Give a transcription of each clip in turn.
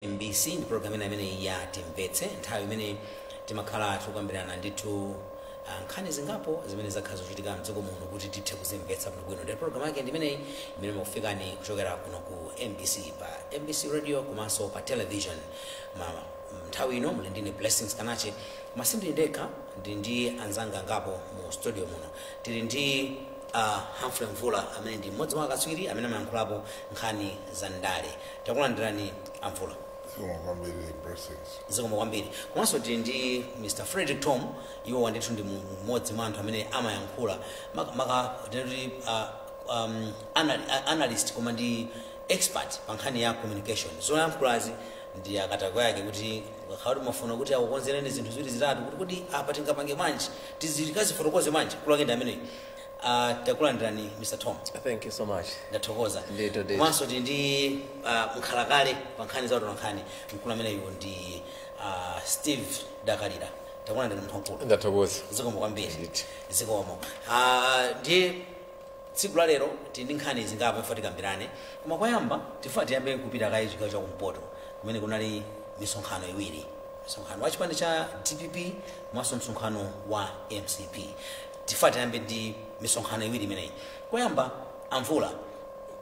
MBC ndi program ina imene ya Timvetse, nthawi imene timakhala tikukambirana ndithu nkhani zingapo zimene zakhala zochitika mdziko muno kuti tithe kuzimvetsa bwinobwino. Ndi program yake ndi imeneyi imene imakufikani kuchokera kuno ku MBC, pa MBC Radio komanso pa television. Ma nthawi ino muli ndine Blessings Kanache, koma sindili ndekha, ndi ndi anzanga angapo mu studio muno. Tili ndi Humphrey Mvula amene ndi mmodzi mwa akatswiri amene amayankhulapo nkhani za ndale. Takulandirani, Amvula. Zikomo kwambiri, Blessings. Zikomo kwambiri. Komanso tili ndi Mr Frederick Tom. Iwo ndithu ndi mmodzi mwa anthu amene amayankhula maka tinati analyst, koma ndi expert pa nkhani ya communication. Zoyankhulazi ndi akatakwe yake, kuti ngakhala kuti mafuna kuti akukonzereni zinthu ziwiri zitatu, kuti apa tingapange bwanji, tizikazifotokoze bwanji, kulake ndi ameneyi. Takulandirani, Mr Tom. Thank you so much. Ndathokoza. Ndithu, ndithu. Komanso tili ndi mkhalakale pa nkhani za utolankhani. Mkulu ameneyu ndi Steve Dakalira. Takulandirani, munthu wamkulu. Ndathokoza. Zikomo kwambiri. Ndithu. Zikomo. Ndiye tsiku la lero tili ndi nkhani zingapo ifa tikambirane, koma koyamba tifuna tiyambe kupita kaye chigawo chakumpoto kumene kunali misonkhano iwiri, msonkhano wa chipani cha DPP komanso msonkhano wa MCP. Tifuna tiyambe ndi misonkhano iwiri imeneyi. Koyamba, Amvula,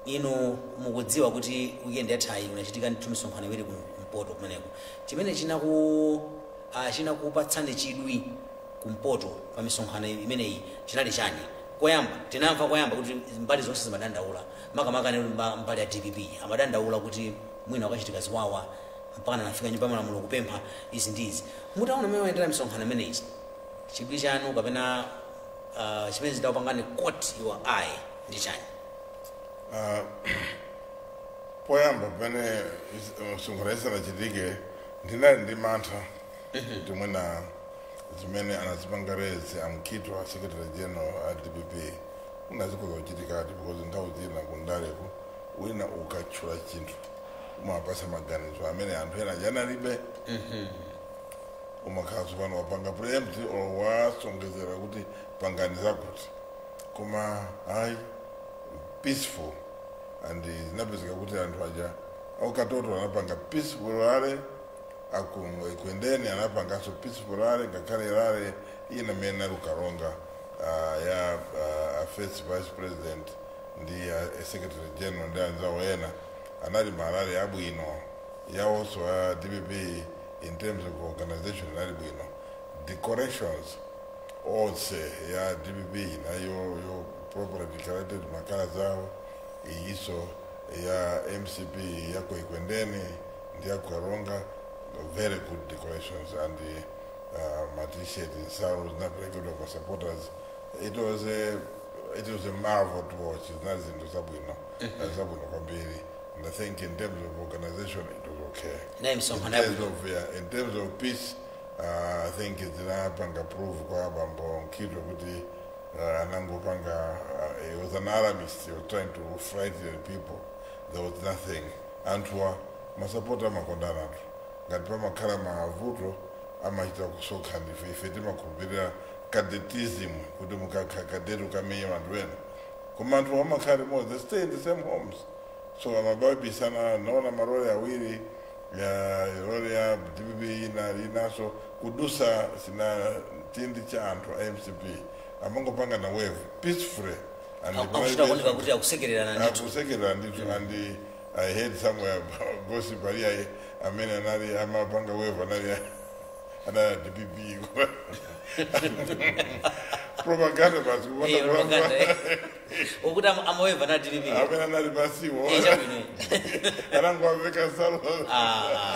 inu mukudziwa kuti weekend yathayi kunachitika ndithu misonkhano iwiri kumpoto kumeneko. Chimene chinakupatsani chidwi kumpoto pa misonkhano imeneyi chinali chani? Koyamba tinamva koyamba kuti mbali zonse zimadandaula, makamaka ndi mbali ya DPP amadandaula kuti mwina wakachitika ziwawa, mpaka anafika Nyumba ya Malamulo kupempha izi ndi izi. Mutaona mmene wayendera misonkhano imeneyi, chidwi chanu kapena chimene chidakupangani caught your eye ndi chani? Poyamba pamene msonkhano isanachitike, ndinali ndi mantha kuti mwina zimene anazipanga raise a Mukhito, secretary general a DPP, unazikhoza kuchitikadi, because nthawi zina kundaleku wina ukatchula chinthu umapasa maganizo amene anthu ena janalibe. Umakhala tsopano wapanga preempt or wasongezera kuti pangani zakuti, koma hayi, peaceful, and zinapezeka kuti anthu aja aukatoto anapanga peaceful rally, akukwendeni anapanganso peaceful rally, ngakhale rally ina imene nali Ukaronga ya first vice president ndi secretary general ndi anzawo ena, anali ma rally abwino. Yawonso a DPP in terms of organization inali bwino. Decorations onse ya DPP nayo yo properly decorated, makala zawo. Iyiso ya MCP yako Ikwendeni ndi ya Karonga, very good decorations and ma t-shirt, nsalu zinaperekedwa kwa supporters. It was a marvel to watch. Zinali zinthu zabwino, zabwino kwambiri, and I think in terms of organization it was okay. Naye In misonkhano terms yabwino. of, yeah, in terms of peace, I think zinapanga prove kwa bambo Mukhito kuti anangopanga, he was an alarmist. He was trying to frighten people. There was nothing. Anthuwa masapota amakondana anthu, ngati pamakhala mavuto amachita kusokha. Ndife ife timakhulupirira cadetism, kuti mukakha cadet ukamenya anthu ena, koma anthu amakhala limodzi. They stay in the same homes, so amababisana. Naona maroli awiri ya roli ya DPP ina inaso kudusa sina tindi cha anthu a MCP, amangopanga na wave peacefully and Akuchita kuoneka kuti akusekererana ndithu. Akusekerera ndithu. And I heard somewhere gossip ali amene anali amapanga wave anali DPP. Propaganda basi. Propaganda, eh. Ukuti amaweva na DPP? Amene anali pasiwo. Chabwino. Anangwaveka nsalu. Ah.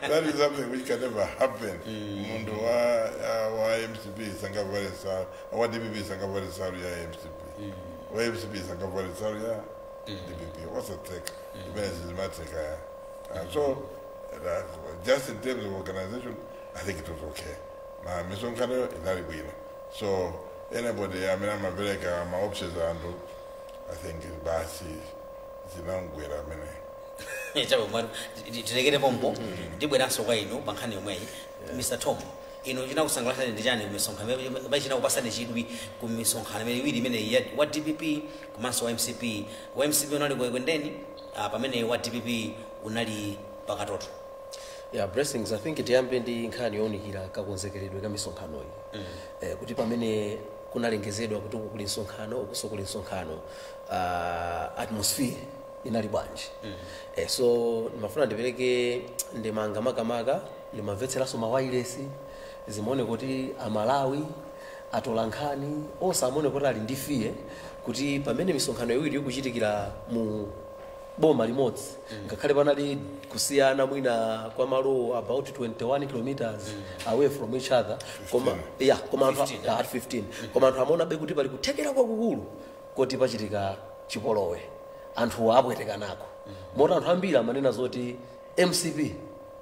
That is something which can never happen. Mundu wa MCP sangavale nsalu, wa DPP sangavale nsalu ya MCP, wa MCP sangavale nsalu ya DPP. Wasatheka imene zimatheka ya. So just in terms of organization I think it was okay. Ma misonkhano inali bwino, so anybody amene amapereka ma options anthu, I think basi zinangwera amene. Chabwino, tilekere pompo, ndibweranso kwa inu pa nkhani yomweyi. Mr Tom, inu chinakusangalatsani ndi chani kumisonkhano imene chinakupasani chidwi ku misonkhano imene iwiri imeneyi wa DPP komanso wa MCP? Wa MCP unali ku Ekwendeni, pamene wa DPP unali Pakatoto. Yeah, Blessings, I think tiyambe ndi nkhani yowunikira kakonzekeredwe ka misonkhanoyi, kuti pamene kunalengezedwa kuti uku kuli msonkhano, ukuso kuli msonkhano, atmosphere inali bwanji? So ndimafuna ndipereke ndemanga makamaka ndimamvetseranso mawayilesi, zimaone kuti Amalawi atola nkhani onse amaone kuti ali ndi fear kuti pamene misonkhano iwiri ikuchitikira mu boma limodzi, ngakhale panali kusiyana mwina kwa malo about 21 kilometers away from each other, koma yeah, koma anthu 15. Yeah, at 15, koma anthu amaonabe kuti pali kuthekera kwakukulu kuti pachitika chipolowe, anthu apwetekanako. Moti anthu ambiri amanena zoti MCP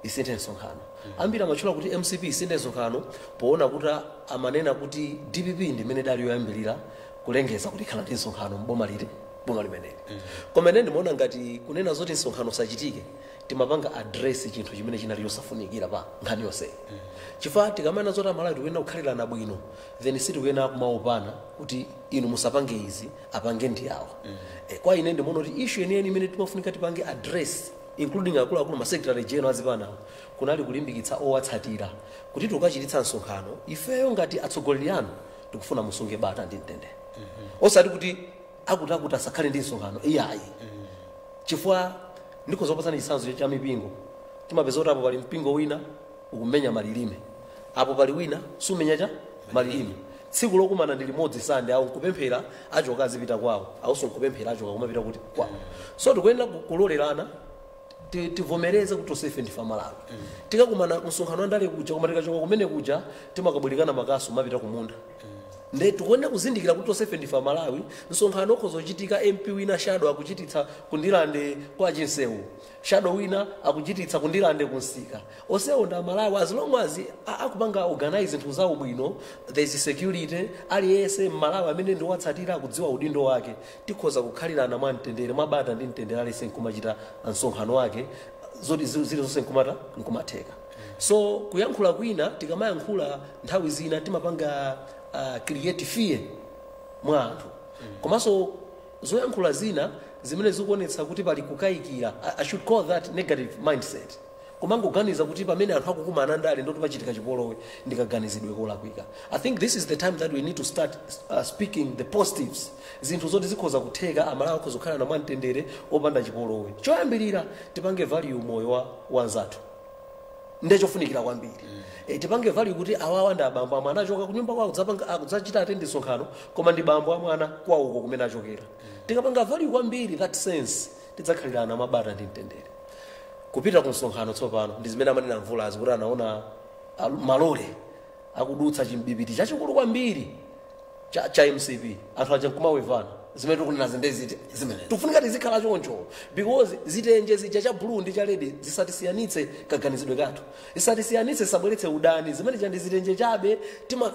isinthe msonkhano. Ambiri amatchula kuti MCP isinthe msonkhano poona kuti amanena kuti DPP ndi imene dali yoyambirira kulengeza kuti ikhala ndi msonkhano mboma liti, boma limeneli. Koma ine ndimaona ngati kunena zoti msonkhano usachitike, timapanga address chinthu chimene chinali chosafunikira pa nkhani yonseyi, chifukwa tikamanena zoti Amalawi tikuyenera kukhalirana bwino, then sitikuyenera kumaopana kuti inu musapange izi, apange ndi awa. Kwa ine ndimaona kuti issue yeniyeni imene timafunika tipange address, including akuluakulu, ma secretary general azipanawo, kunali kulimbikitsa owatsatira kuti tikachititsa msonkhano, ifeyo ngati atsogoleri anu tikufuna musunge bata ndi mtendere, osati kuti akuti akuti asakhale ndi msonkhano, iyayi. Chifukwa ndikozopasani chitsanzo cha mipingo, timapeza kuti apo pali mpingo wina ukumenya malilime, apo pali wina sumenya cha malilime. Tsiku lokumana ndi limodzi, Sande. Awo nkupemphera, achoka azipita kwawo, awonso nkupemphera, achoka kumapita kuti kwawo. So tikuyenera kulolerana, tivomereze kuti tonsefe ndife Amalawi. Tikakumana msonkhano andale kuja, koma tikachoka kumene kuja timakabwerikana makasu, mapita kumunda. Nde tikuyenera kuzindikira kuti tonsefe ndife Amalawi. Msonkhano ukhoza kuchitika, MP wina shadow akuchititsa kundilande kwa Chinsewu, shadow wina akuchititsa kundilande kunsika, onsewo ndi Amalawi. As long as akupanga organize zinthu zawo bwino, there is security, aliyense Mmalawi amene ndiwatsatira akudziwa udindo wake, tikhoza kukhalirana mwa mtendere, mwabata ndi mtendere, aliyense nkumachita msonkhano wake, zoti zili zonse nkumata nkumatheka. So kuyankhula kwina, tikamayankhula nthawi zina timapanga create fear mwa anthu, komanso zoyankhula zina zimene zikuonetsa kuti pali kukayikira, I should call that negative mindset, kumangoganiza kuti pamene anthu akukumana ndale ndoti pachitika chipolowe, ndikaganizidwe kolakwika. I think this is the time that we need to start speaking the positives, zinthu zoti zikhoza kutheka, Amalawi akhoza kukhala na mwamtendere opanda chipolowe. Choyambirira, tipange value moyo wa wanzathu, ndechofunikira kwambiri. Tipange value kuti awawa ndi abambo amwana, achoka kunyumba kwawo kudzapanga akudzachita attend msonkhano, koma ndi bambo amwana kwawuko kumene achokera. Tikapanga value kwambiri that sense, tidzakhalirana mwabata ndi mtendere. Kupita ku msonkhano tsopano, ndi zimene amanena Mvulazi kuti anaona malole akudutsa chimbibiti chachikulu kwambiri cha MCP, anthu aja nkumawevana. Zimene tikunena zindeziti zimene tikufunika tizikhala choncho, because zitenje zija cha blue ndi cha red zisatisiyanitse kaganizidwe kathu, zisatisiyanitse, zisabweretse udani. Zimene cha ndi zitenje chabe,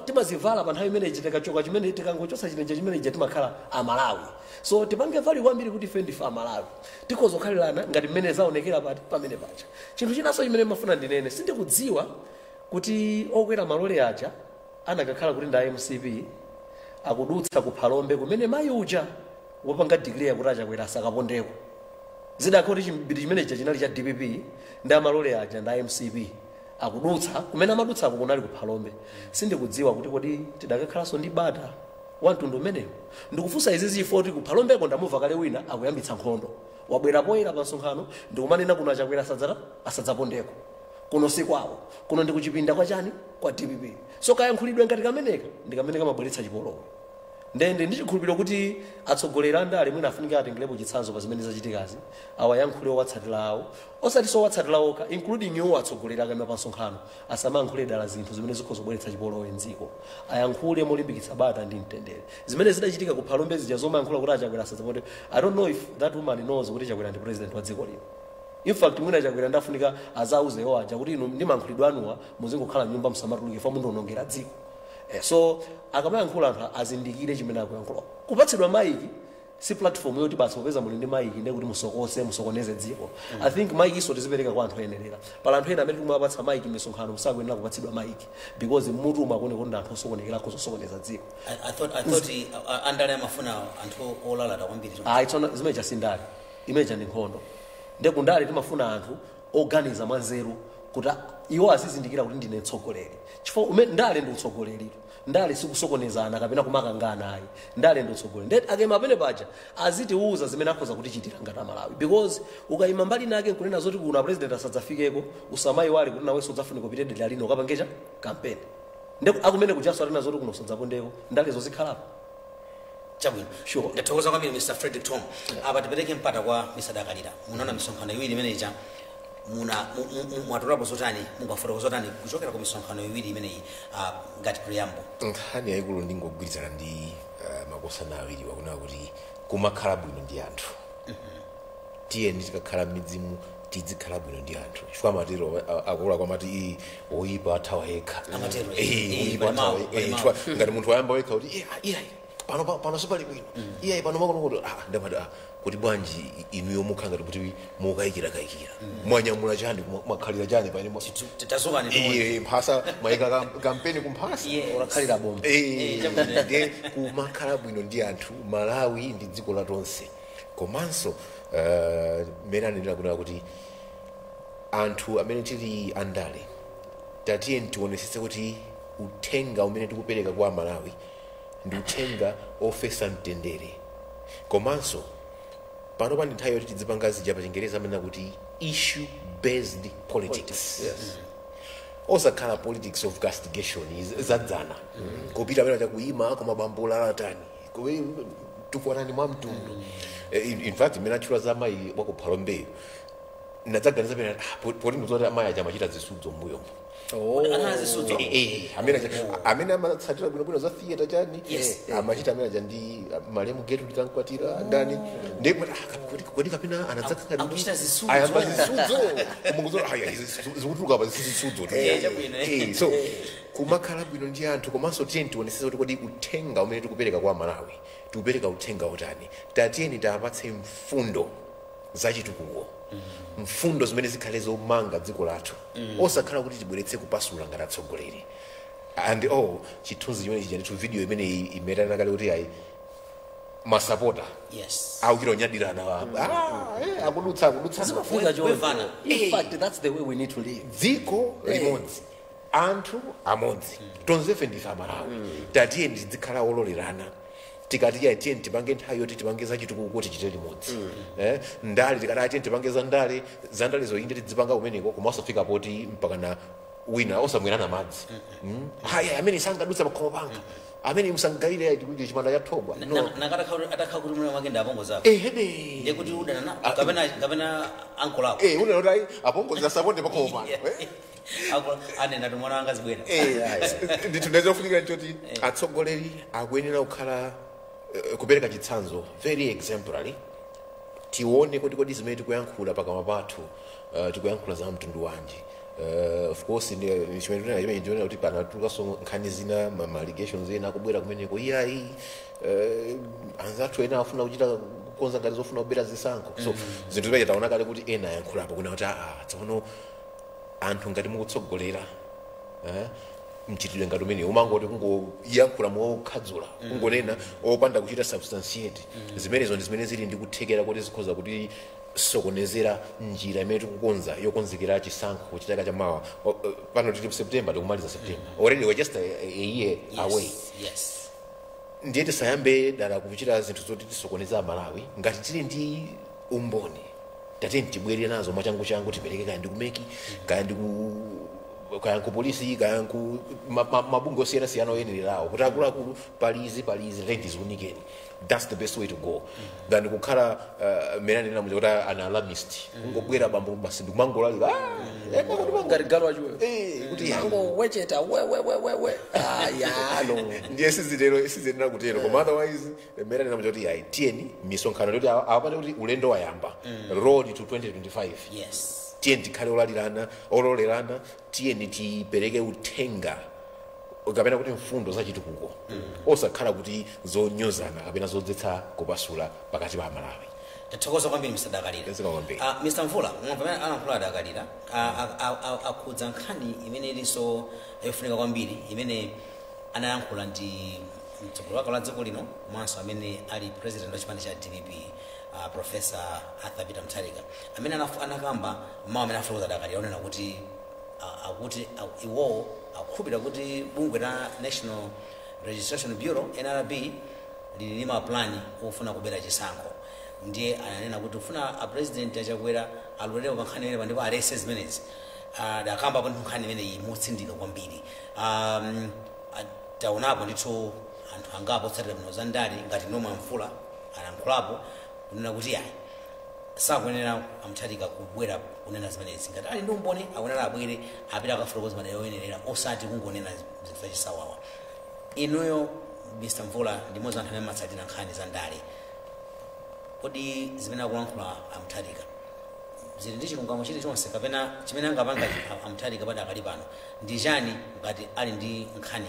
timazivala pa nthawi imeneyi, tikachoka chimene tikangochosa chitenje chimenechi timakhala Amalawi. So tipange value kwambiri kuti ife ndife Amalawi, tikhoza kukhalirana ngati mmene zaonekera pati pamene pacha. Chinthu chinanso chimene mafuna ndinene, sindikudziwa kuti okwera malole aja anakakhala kuti ndi MCP akudutsa ku Phalombe kumene mayi uja wapanga declare kuti achakwera asakapondeko, zidakhala kuti chimbiri chimenechi chinali cha DPP ndi amalole aja ndi MCP akudutsa kumene amadutsako kunali ku Phalombe, sindikudziwa kuti kodi tidakakhalanso ndi bata wa mtundu umenewo. Ndikufunsa izi zifo kuti ku Phalombeko ndamumva kale wina akuyambitsa nkhondo, wabwera poyera pa msonkhano ndikumanena kuno achakwera asadzata asadzapondeko, kuno si kwawo, kuno ndikuchipinda kwa chani, kwa DPP. So kayankhulidwe ngati kameneka ndi kamene kamabweretsa chipolowe. Ndende ndi chikhulupiriro kuti atsogoleri andale mwina afunika atengerepo chitsanzo pa zimene zachitikazi, awayankhule owatsatira awo, osati so owatsatira okha, including iwo atsogoleri akayima pa msonkhano, asamayankhule dala zinthu zimene zikhoza kubweretsa chipolowe mdziko, ayankhule molimbikitsa bata ndi mtendere. Zimene zidachitika ku Phalombe zija zomayankhula kuti achakwera asadzaponde, I don't know if that woman knows kuti Chakwera ndi president wa dziko lino. In fact, mwina Chakwera ndafunika azauze iwo aja kuti inu ndi mayankhulidwe anuwa muzingokhala nyumba, musamatuluke fa mundionongera dziko. So akamayankhula anthu azindikire chimene akuyankhula. Kupatsidwa maiki si platform yoti basi popeza muli ndi maiki ndiye kuti musokose, musokoneze dziko. I think maiki iso tizipereka kwa anthu oyenerera. Pala anthu ena amene tikumapatsa maiki misonkhano musakuyenera kupatsidwa maiki, because mmutu umakuone kuti ndi anthu osokonekera, kuzosokoneza dziko. I thought andale amafuna anthu olalata kwambiri. Ayi, tsono zimene chasindale, imene cha ndi nkhondo. Nde kundale timafuna anthu Oganiza mwanzeru kuti iwo azizindikira kuti ndine mtsogoleri, chifukwa ndale ndi utsogoleri. Ndale sikusokonezana kapena kumakangana ayi, ndale ndi utsogoleri. Ndeti akema pene paja azitiuza zimene akhoza kutichitira ngati Amalawi, because ukayima mbali nake nkunena zoti kuna president asadzafikeko, usamayiwale kuti nawenso udzafunika kupite dera lino ukapangecha kampeni. Ndipo akumene kujaso atina zoti kuno usadzapondeko, ndale zozikhalapo. Chabwino. Sure. Ndathokoza kwambiri, Mr Frederick Tom. Apa tipereke mpata kwa Mr Dakalira. Munaona misonkhano iwiri imeneyi, muna mwatolapo zotani, mungafotokoza zotani kuchokera ku misonkhano iwiri imeneyi, ngati preamble? Nkhani yayikulu, ndingogwirizana ndi makosana awiri wakunena kuti kumakhala bwino ndi anthu. Tiyeni tikakhala m'midzimu tizikhala bwino ndi anthu, chifukwa amatero akulu akamati, "Ii, woyipa athawa yekha." Amatero, Woyipa pali athawa mawu, pali mawu. chifukwa ngati munthu wayamba wekha kuti, "Iya, iya, pano pano sipali bwino, iya, pano makonokoto," ndamati, kuti bwanji inuyo mukhala ngati kuti mukayikira mwanyamula chani, mwakhalira chani pamene Tazukani. Mphasa mwayika kampeni kumphasa. Unakhalira bomba. Chabwino. Ndiye kumakhala bwino ndi anthu. Malawi ndi dziko latonse. Komanso mmene anenera kunena kuti anthu amene tili andale, tatiye tionesese kuti uthenga umene tikupereka kwa Malawi ndi uthenga ofesa mtendere. Komanso pano pani nthawi yoti tidzipanga zija pa Chingereza amanena kuti issue based politics, osakhala politics of castigation zadzana kupita pamene chakuyima koma bambo lalatani tukwanani mwa mtundu. In fact, imene atchula za amayi wakuphalombeyo, ndadzaganiza pena, poti ndikuti amayi aja amachita zisudzo m'mbuyomo. Anali zisudzo? Amene amene amatsatira bwinobwino za theatre chani, amachita amene aja ndi malemu Gertrude Kankwatira ndani. Ndiye kuti, kodi kapena anadzakhala Akuchita zisudzo. Ayamba zisudzo, kumunguzo aya zikutuluka pa zisudzo. Chabwino, eh. So kumakhala bwino ndi anthu. Komanso tiye tionesese kuti kodi uthenga umene tikupereka kwa Malawi tikupereka uthenga utani. Tatiyeni tiapatse mfundo zachitukuko, mfundo zimene zikhale zomanga dziko lathu, osakhala kuti tibweretse kupasula ngati atsogoleri. And oh, chithunzi chimene chija ndithu, video imene imetanena kale kuti ayi masapota akuchita onyadirana, akudutsa akudutsa. Zimafika choncho. Wevana. In fact, that's the way we need to live. Dziko limodzi, anthu amodzi, tonsefe ndife Amalawi. Tatiye tizikhala ololerana. Tikati ya tiye tipange nthawi yoti tipange zachitukuko, tichite limodzi. Ndale tikati tiye tipange za ndale, za ndale zoyinde tidzipanga kumeneko, koma osafika poti mpakana wina osamwirana madzi. Haya, amene sangadutsa pakhomo panga, amene musangayire chimanda cha thobwa, no. Atakhala kuti mwana wake ndi apongozi ako, Ehebe. ndiye kuti udana na kapena ankolo ako. Unena kuti apongozi asaponde pakhomo pano. Anena kuti mwana wanga zibwera. Ndithu, ndazofunika nchoti atsogoleri akuyenera kukhala kupereka chitsanzo, very exemplary. Tione kuti kodi zimene tikuyankhula pakamwa pathu, tikuyankhula za mtundu wanji. Of course, chimene tinena chimene ndionera kuti panatulukanso nkhani zina, ma allegations ena akubwera kumeneko, iyayi, anzathu ena afuna kuchita kukonza ngati zofuna kubera zisankho. So zinthu zimene taona kale kuti ena ayankhulapo kuna kuti tsono anthu ngati mukutsogolera, mchitidwe ngati umene umangoti kungoyankhula mokhadzula, kungonena opanda kuchita substantiate, zimenezo ndi zimene zili ndi kuthekera kuti zikhoza kuti sokonezera njira imene tikukonza yokonzekera chisankho chaka chamawa. Pano tili mu September, tikumaliza September already, we're just a year away. Ndiye tisayambe dala kuchita zinthu zoti tisokoneza Malawi. Ngati tili ndi umboni, tatiye tibwere nazo mwachangu changu, tipereke kaya ndi ku MEC, kaya ndi ku kaya ku polisi, kaya ku mabungwe osiyanasiyana oyenererawo, kuti akuluakulu, palizi palizi, tatiye tiziunikeni. That's the best way to go than kukhala mmene anenera muja kuti an alarmist, kungobwera bambo basi ndikumangolalika. Ngati galu achiwewe. Kuti ya, Angowecheta wewewewewe ayano. Ndiye sizitero, sizenera kutero. Koma otherwise, mmene anenera muja kuti ayi, tiyeni misonkhano kuti awapate kuti ulendo wayamba, road to 2025. Tiyeni tikhale olalirana, ololerana. Tiyeni tipereke uthenga kapena kuti mfundo zachitukuko, osakhala kuti zonyozana kapena zodzetsa kupasula pakati pa Amalawi. Tathokoza kwambiri, Mr Dakalira. Zikomo kwambiri. Mr Mvula, mwamva pamene alankhula Adakalira, akhudza nkhani imene ilinso yofunika kwambiri, imene anayankhula ndi mtsogoleri wake la dziko lino komanso amene ali president wa chipani cha DPP. Professor Arthur Peter Mutharika amene anakamba mawu amene afotokoza Dakalira onena kuti akuti iwowo akukhulupirira kuti bungwe la National Registration Bureau, NRB, lili ndi mapulani ofuna kubera chisankho. Ndiye ananena kuti ufuna a President Achakwera alolerepo pa nkhani imenepa ndipo alese zimenezi. Dakambapo ndi nkhani imeneyi motsindika kwambiri. Taonapo ndithu anthu angapo otsatira bwino za ndale ngati Nomwe Mvula alankhulapo kunena kuti ayi, sakuyenera aMutharika kubwera kunena zimenezi. Ngati ali ndi umboni, akuyenera abwere, apite akafotokoza madera oyenerera, osati kungonena zinthu zachisawawa. Inuyo, Mr Mvula, ndi mmodzi anthu amene amatsatira nkhani za ndale. Kodi zimene akulankhula aMutharika zili ndi chilungamo chilichonse, kapena chimene angapanga aMutharika padakali pano ndi chani, ngati ali ndi nkhani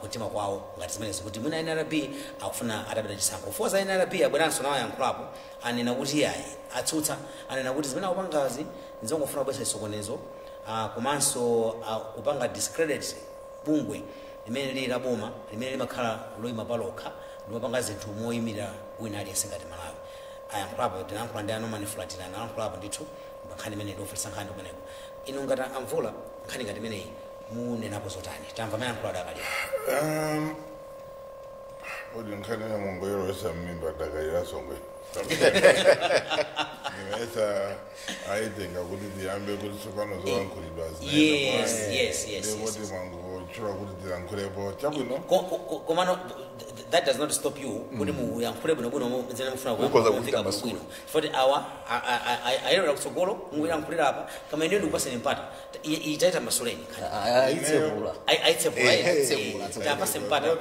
kumtima kwawo ngati zimenezi, kuti mwina NRB akufuna atabera chisankho? Foza NRB abweranso nawo ayankhulapo, anena kuti ayi, atsutsa, anena kuti zimene akupangazi nzongofuna kubwesa chisokonezo, komanso kupanga discredit bungwe limene lili la boma, limene limakhala loyima palokha, limapanga zinthu moyimira wina aliyense ngati Malawi. Ayankhulapo, tinayankhula ndi aNorman Flatira, anayankhulapo ndithu pa nkhani imene ndiofalitsa nkhani kumeneko. Inu ngati Amvula, nkhani ngati imeneyi munenapo zotani? Tamva amene ayankhula Dakalira. Odi nkhani ya mongoyolowesa mmimba Dakalira songwe ndimesa aitenga kuti tiyambe kuti tsopano zolankhulidwa. Yes. Ndikuti mwangotchula kuti tilankhulepo, chabwino. Komano that does not stop you kuti muyankhule bwinobwino zimene mufuna. Mukhoza kumveka kuchita masukulu. bwinobwino, chifukwa awa ayelera kutsogolo mungoyankhulira apa, kama ineyo ndikupaseni mpata. Itaita masuleni nkhani. Ayitsegula. Ayitsegula. Ayitsegula. Tapase mpata.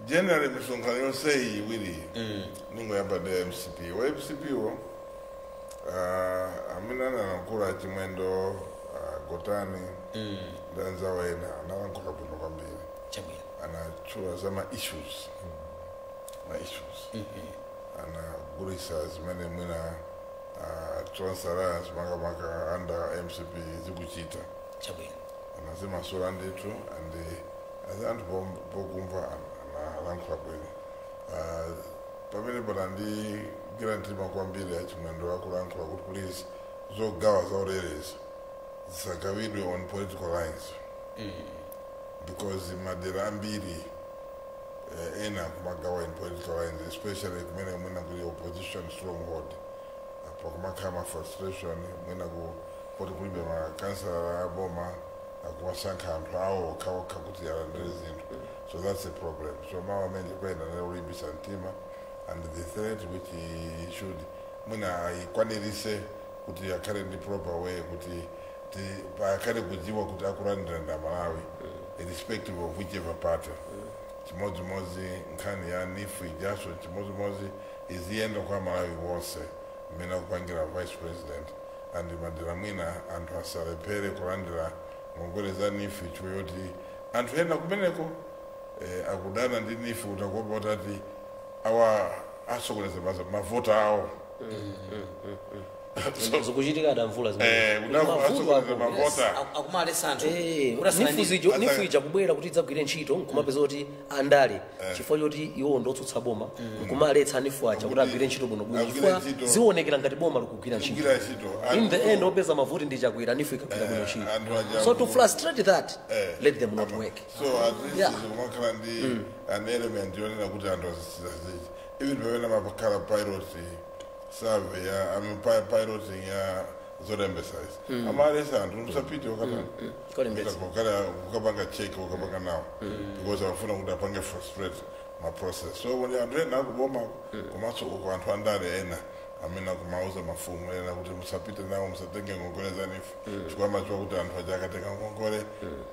Generally, misonkhano yonse iyi iwiri, ningoyamba ndi MCP. Wa MCP wo, amene analankhula, Chimwendo, Gotani ndi anzawo ena, analankhula bwino kwambiri. Anatchula za ma issues, ma issues anagulisa zimene mwina Trans Alliance, makamaka under MCP, zikuchita. Anazimasula ndithu, and azi anthu pokumva analankhula bwino. Pamene panandigwira mtima kwambiri, aChimwendo akulankhula kuti please, zogawa zaulerezi zisagawidwe on political lines, because madera ambiri ena kumagawa in political lines, especially kumene mwina kuli opposition stronghold. Apo kumakhala ma frustration, mwina kuti kulibe makansala aboma, akuwasankha anthu awo okhaokha kuti alandire zinthu. So that's a problem. So mawu amene kwena naulimbisa mtima, and the threat which he should mwina ayikwanirise kuti akhale ndi proper way kuti akhale kudziwa kuti akulandira nda Malawi, irrespective of whichever party. Chimodzimodzi nkhani ya NEEF ijaso, chimodzimodzi iziyenda kwa Malawi wonse mmene akupangira vice president, and madera mwina anthu asalephere kulandira ngongole za NEEF chifukwa anthu ena kumeneko akudana ndi NEEF, kuti akuopa kuti ati awa asokoneza mavota awo. Zikuchitika, adamvula. Kuti asokoneza mavota. Akumalesa anthu kuti NEEF ija kubwera kuti idzagwire ntchito, nkumapeza kuti andale, chifukwa choti iwo ndotsutsa boma, nkumaletsa NEEF aja kuti agwire ntchito bwinobwino, Agwire chifukwa ntchito. zionekera ngati boma likugwira ntchito. Kugwira ntchito. In the end, opeza mavuti ndi Chakwera, NEEF ikagwira bwino ntchito. Anthu aja So to frustrate that, let them not work. So at least zikumakhala ndi an element yonena kuti anthu azisizazichi, even pamene amapakhala pilot survey ya, I mean, piloting ya zolembesa izi, amalesa anthu musapite wakatani. Kolembetsa. Kukapanga check, ukapanga nawo, because afuna kuti apange frustrate ma process. So when anthu ena akuboma, komanso uko anthu andale ena amene akumauza mafumu ena kuti musapite nawo, musatenge ngongole za NEEF, chifukwa amadziwa kuti anthu aja akatenga ngongole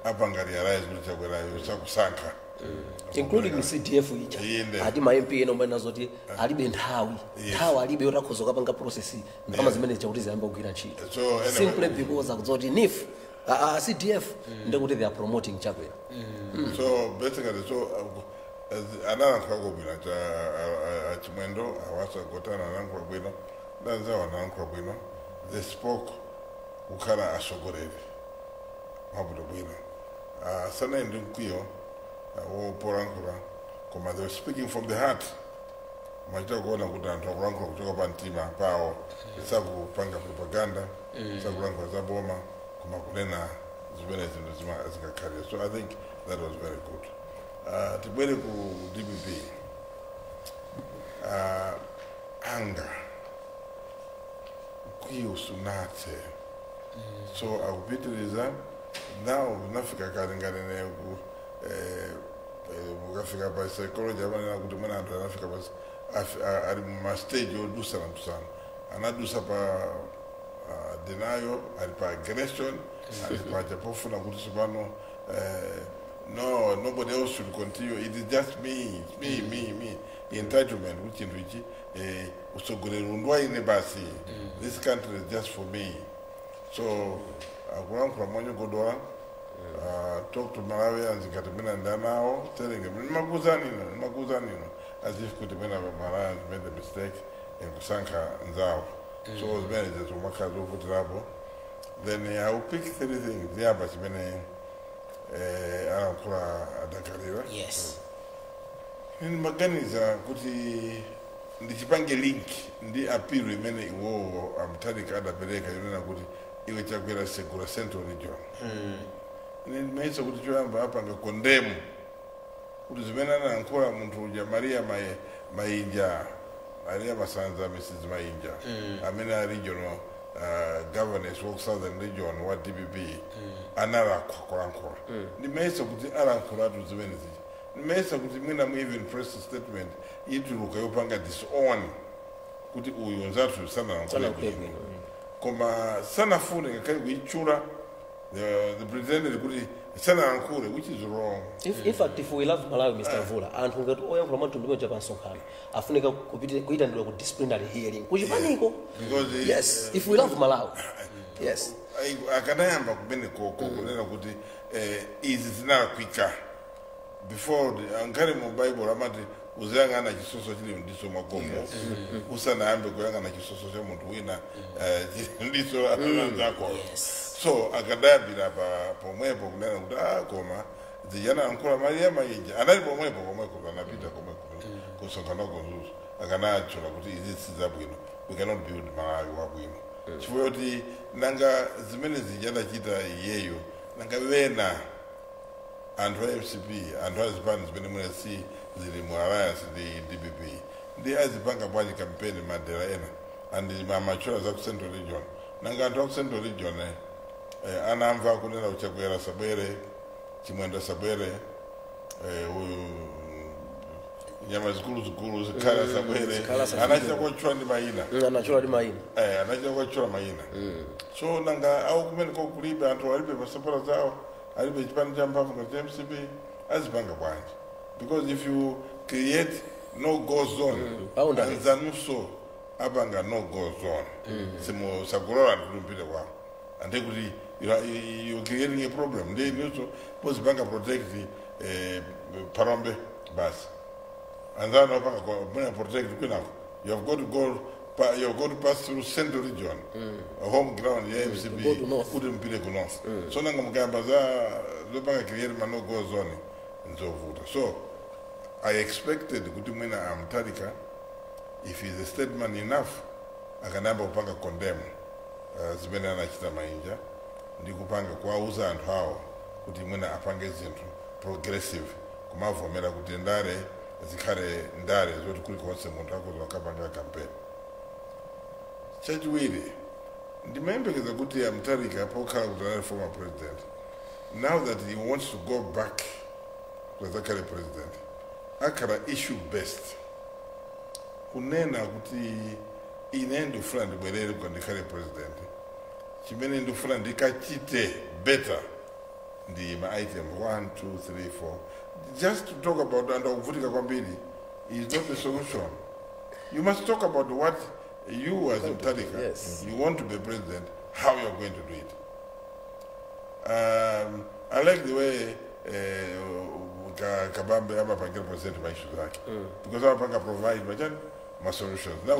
apanga realize kuti Chakwerayo sakusankha. Including CDF ija. Inde. Ati ma MP ena omwe nazoti alibe nthawi, nthawi alibe yoti akhoza kukapanga process ndalama zimene chakuti ziyamba kugwira ntchito, So, anyway. simply because akudzoti NEEF, CDF, ndekuti they are promoting Chakwera. So basically, so analankhula bwino cha aChimwendo, awasa Gotana analankhula bwino, ndanzawo analankhula bwino. They spoke kukhala asogoleri mabwino bwino. Sanayi ndi mkwiyo wopolankhula, koma they were speaking from the heart. Machita kuona kuti anthu akulankhula kuchoka pa mtima pawo, sakupanga propaganda, sakulankhula za boma, koma kunena zimene zinthu zingakhalire. So I think that was very good. Tibwere ku DPP. Anga mkwiyo sunathe, so akupitiriza. Now nafika kale nganene ku ukafika pa psychology amanena kuti mwina anthu anafika pa ali mumastage odusana dusana, anadusa pa denial, ali pa aggression, ali paja pofuna kuti tsopano no, nobody else should continue, it is just me, it's me, me, me, entitlement, kuti chinthu ichi utsogoleri undwa ine basi, this country is just for me. So akulankhula monyogodola, talk to Malawians ngati mwina ndanawo, telling them ndimakuuzani ino, ndimakuuzani ino, as if kuti mwina Malawians made a mistake in kusankha nzawo. So zimene zizomakhala zovutirapo. Then I will pick three things. Yamba chimene alankhula adakalira. Ndimaganiza kuti ndichipange link ndi appeal imene iwowo a Mutharika adapereka yonena kuti iwe Chakwera segula Central Region. Ine ndimayesa kuti choyamba apanga condemn kuti zimene anayankhula munthu uja Maria Mainja, Maria Masanza, Mrs Mainja, amene a regional governess wa Southern Region wa DPP, analakwa kulankhula. Ndimayesa kuti alankhulatu zimene zija. Ndimayesa kuti mwina mu even press statement ituluka yopanga disown kuti uyu nzathu sanalankhule Sanalankhule bwino. Bwino. Koma sanafune ngakhale kuitchula, the pretended kuti sanalankhule, which is wrong. In fact, if we love Malawi, Mr. Mvula, anthu ngati oyankhula mwamtundu umenewu pa msonkhano afunika kuyitanidwa ku disciplinary hearing kuchipaniko. Because Yes, if we love Malawi, yes. Akanayamba kumene koko kunena kuti izi zinalakwika before ankhale mu Bible amati uziyang'ana chisoso chili mdiso mwakomo usanayambe kuyang'ana chisoso cha munthu wina chili mdiso zako. So akadayambira pa pomwepo kunena kuti ah, koma zijanayankhula Maria Mainja anali pomwepo komweko, anapita komweko kusonkhana ku Mzuzu, akanatchula kuti izi sizabwino, we cannot build Malawi wabwino, chifukwa choti nanga zimene zijanachita iyeyo, nanga wena anthu a MCP, anthu azipani zimene mwina si zili mu alliance ndi DPP, ndi azipanga bwanji kampeni madera ena? And amachula za ku Central Region, nanga anthu a ku Central Region anamva kunena kuChakwera sabwere, Chimwendo sabwere, uyu nyama zikulu zikulu zikhala sabwere. Zikhala sabwere. Anachita kuchula ndi mayina. Anachula ndi mayina. Anachita kuchula mayina. So nanga au kumene kokulibe anthu alibe pasapota zawo, alibe chipani cha mphamvu ngati MCP, azipanga bwanji? Because if you create no go zone, boundaries. Anzanunso apanga no go zone, simu sakulola anthu kuti mpite kwawo, ande kuti you creating a problem. Ndi inunso pozipanga protect Phalombe basi, anzanu apanga muna protect kwinako. You have got to go you have got to pass through Central Region, home ground ya MCP, Go to north. Kuti mpite ku north. So nanga mukayamba za zopanga create ma no go zone, nzovuta. So I expected kuti mwina a Mutharika, if he's a statesman enough, akanayamba kupanga condemn zimene anachita Mainja ndi kupanga kuwauza anthu awo kuti mwina apange zinthu progressive, kumavomera kuti ndale zikhale ndale zoti kulikonse munthu akuti akapanga campaign. Chachiwiri, ndimayembekeza kuti a Mutharika, pokhala kuti anali former president, now that he wants to go back kuti azakhale president, akhala issue based, kunena kuti ine ndikufuna ndibwerere kuti ndikhale president, chimene ndikufuna ndikachite better ndi ma item 1 2 3 4. Just to talk about anthu akuvutika kwambiri is not the solution. You must talk about what you as Mutharika, you want to be president, how you are going to do it. I like the way Kabambe amapangira present ma issues ake, because amapanga provide machani ma solutions. Now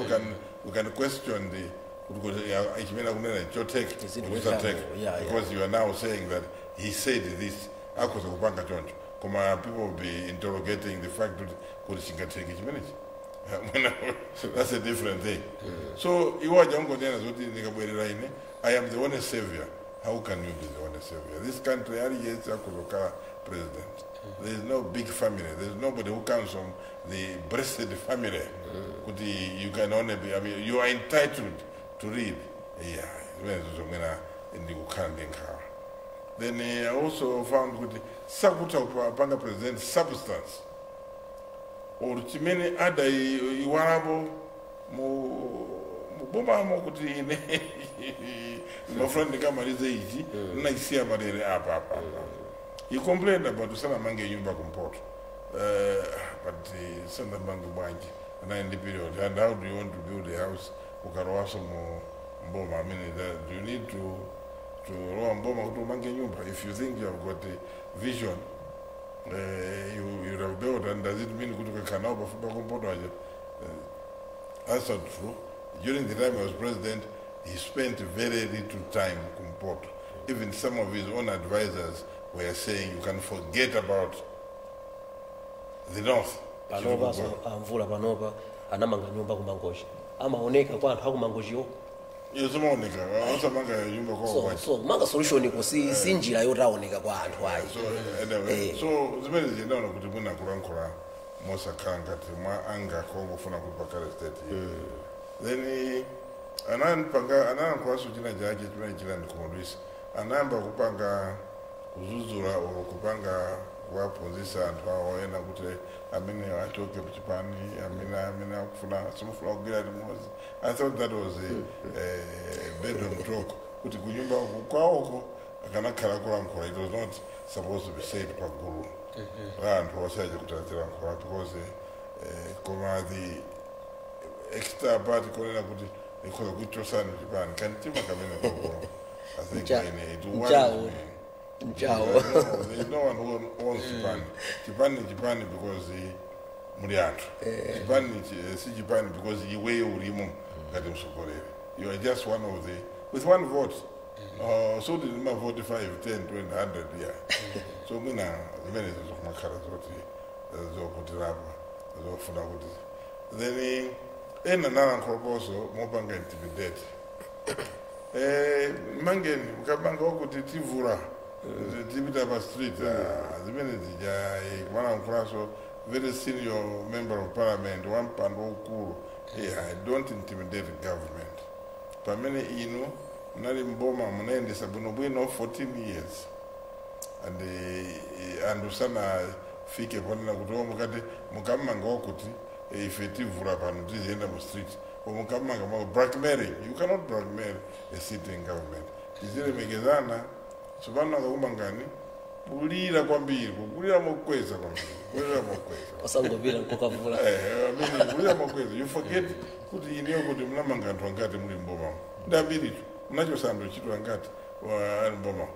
we can question the kuti chimene akunena choteka Is it usateka, workable? Yeah. because you are now saying that he said this, akhoza kupanga choncho, koma people will be interrogating the fact kuti chingatheke chimenechi. That's a different thing. So iwo aja ungonena zoti ndikabwerera ine, I am the only savior. How can you be the only savior? This country, aliyense akuzokhala president. There is no big family. There is nobody who comes from the blessed family. Kuti you can only be, I mean, you are entitled to read. Yeah, zimene ndikukhala ndi nkhawa. Then I also found kuti sakutha kupanga present substance or chimene ada iwalapo mu mubomamo kuti ine mafuna ndikamalize ichi, ndinachisiya malere apa apa apa. He complained about sanamange nyumba kumpoto, but sanamange bwanji anali period, and how do you want to build a house ukalowaso mu mboma? I mean, that, do you need to lowa mboma kuti umange nyumba? If you think you have got a vision, you have built, and does it mean kuti ukakhala nawo pafupi kumpoto aja? That's not true. During the time he was president, he spent very little time kumpoto. Even some of his own advisors were saying you can forget about the north. Panopa so amvula panopa anamanga nyumba kumangochi, amaoneka kwa anthu akumangochiwo. Yosomaoneka osamanga nyumba kwa So kwachi. so kumanga solution iko si njira yotaoneka kwa anthu ayi. So anyway, so zimene zinaona kuti mwina kulankhula mosakhala ngati mwa anga kongofuna kuti pakhale state. Then anapanga, analankhulaso china chake chimene chinandikhumudwitsa. Anayamba kupanga kuzuzula or kupanga kuwaphunzitsa anthu awo ena kuti amene achoke kuchipani, amene akufuna simufuna kugwira limodzi. I thought that was a bedroom talk, kuti kunyumba kwawoko akanakhala kulankhula. It was not supposed to be said pagulu la anthu osaja kuti azilankhula, because koma the extra part konena kuti ikhoza kuchosani chipani kantima kamene koko, I think ine it worries Nchawo. me. Nchawo. No, there's no one who owns chipani. Chipani ni chipani because muli anthu. Chipani si chipani because iweyo ulimo ngati mtsogoleri. You are just one of the with one vote. So ndi mavoti 5, 10, 20, 100, yeah. So mwina zimene zokumakhala zoti zokutirapa zofuna kuti then ena nalankhulaponso mopanga intimidate. Mangeni mukapanga wakuti tivula tipita pa street. Zimene zija kumalankhulaso very senior member of parliament wampando waukulu. Yeah, don't intimidate government pamene inu munali mboma, munayendesa bwinobwino 14 years and anthu sanafike ponena kuti o mukati mukamanga wakuti ife tivula pano tiziyenda mu street o mukamanga mwa blackmailing. You cannot blackmail a sitting government. Tizilemekezana. Tsopano akakumangani, kulira kwambiri, kukulira mokweza kwambiri, kulira mokweza. Osangopita nkokavula. I mean, kulira mokweza, you forget kuti ineyo kuti munamanga anthu angati muli mboma, ndambiritu munachosa anthu ntchito angati ali mboma.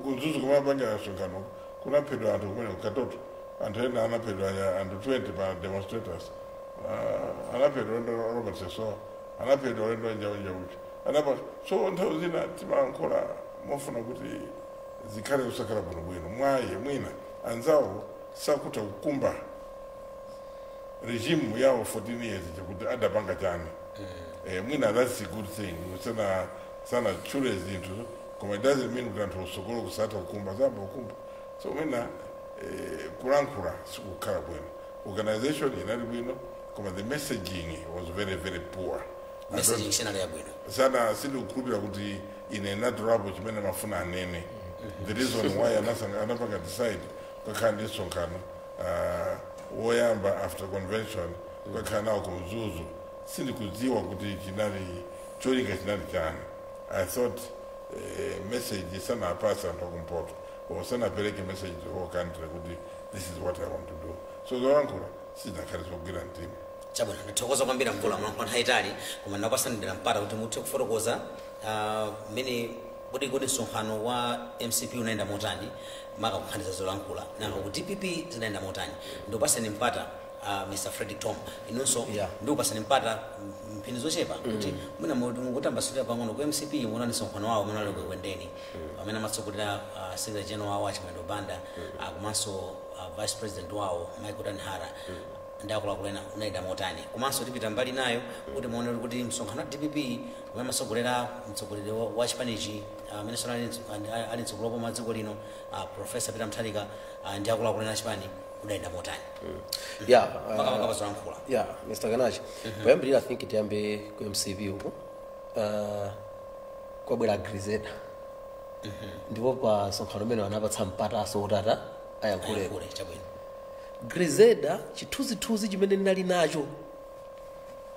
Kunzuzu kumapanga msonkhano kunaphedwa anthu kumene kukatoto, anthu ena anaphedwa, anthu 20 pa demonstrators. Anaphedwa ulendo Robert Sesowa, anaphedwa ulendo njaunjaucha anapa. So nthawi zina timalankhula mofuna kuti zikhale kusakhala bwinobwino mwaye mwina anzawo sakutha kukumba regime yawo 14 years chakuti adapanga chani. Mwina that's a good thing sana sana tchule zinthu, koma it doesn't mean kuti anthu usokolo kusatha kukumba zamba kukumba. So mwina kulankhula sikukhala bwino. Organization inali bwino, koma the messaging was very very poor. Messaging sinali yabwino. Sana sindikukhulupirira kuti ine natolapo chimene mafuna anene, the reason why anapanga decide kukakhala ndi msonkhano woyamba after convention kukakhala nawo kumzuzu, sindikudziwa kuti chinali cholinga chinali chani. I thought message sanapasa anthu akumpoto or sanapereke message to the whole country kuti this is what I want to do. So zolankhula sizinakhale zogwira mtima. Chabwino, ndithokoza kwambiri mvula mwalankhula nthawi itali, koma ndakupasanidira mpata kuti muthe kufotokoza mmene kodi msonkhano wa MCP unayenda motani maka kukhaniza zolankhula, nanga ku DPP zinayenda motani. Ndikupasani mpata, Mr Frederick Tom, inunso ndikupasani mpata mphindi zochepa kuti mwina mukutambasulira pang'ono ku MCP muonani msonkhano wawo umene ali kukwendeni, pamene amatsogolera secretary general wawo Achimwendo Banda, komanso vice president wawo Michael Tanhara. Ndi akuluakulu ena unayenda motani? Komanso tipita mbali nayo kuti muone kuti msonkhano wa DPP umene amasogolera mtsogoleri wa chipanichi, amenenso ali mtsogoleri wa dziko lino, Professor Peter Mutharika, ndi akuluakulu ena achipani udayenda motani? Yeah. Makamaka pazolankhula. Yeah, Mr. Kanachi, poyambirira I think tiyambe ku MCP uku. Kwabwera Grizeda, ndipo pa msonkhano umene anapatsa mpataso utata ayankhuleko. Ayankhule, chabwino. Grizeda, chithunzithunzi chimene ndinali nacho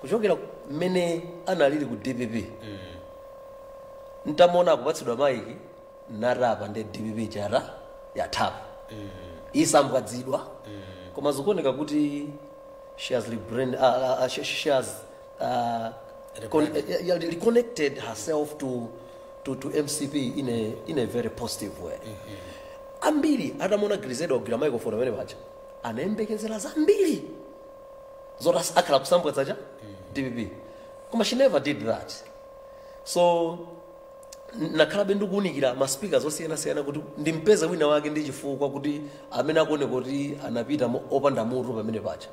kuchokera mmene analili ku DPP, ntamuona akupatsidwa maiki, narapa ndi DPP chata yathapa, isambwadzidwa. Koma zikuoneka kuti she has rebrand, she has reconnected herself to MCP in a very positive way. Ambiri atamuona Grizeda wagwira microphone amene paja, anayembekezera zambiri zoti akhala kusambwadza cha DPP, koma she never did that. So nakhalabe ndikuwunikira ma speakers osiyanasiyana kuti ndimpeze wina wake ndi chifukwa kuti amene akuone kuti anapita opanda mutu pamene paja,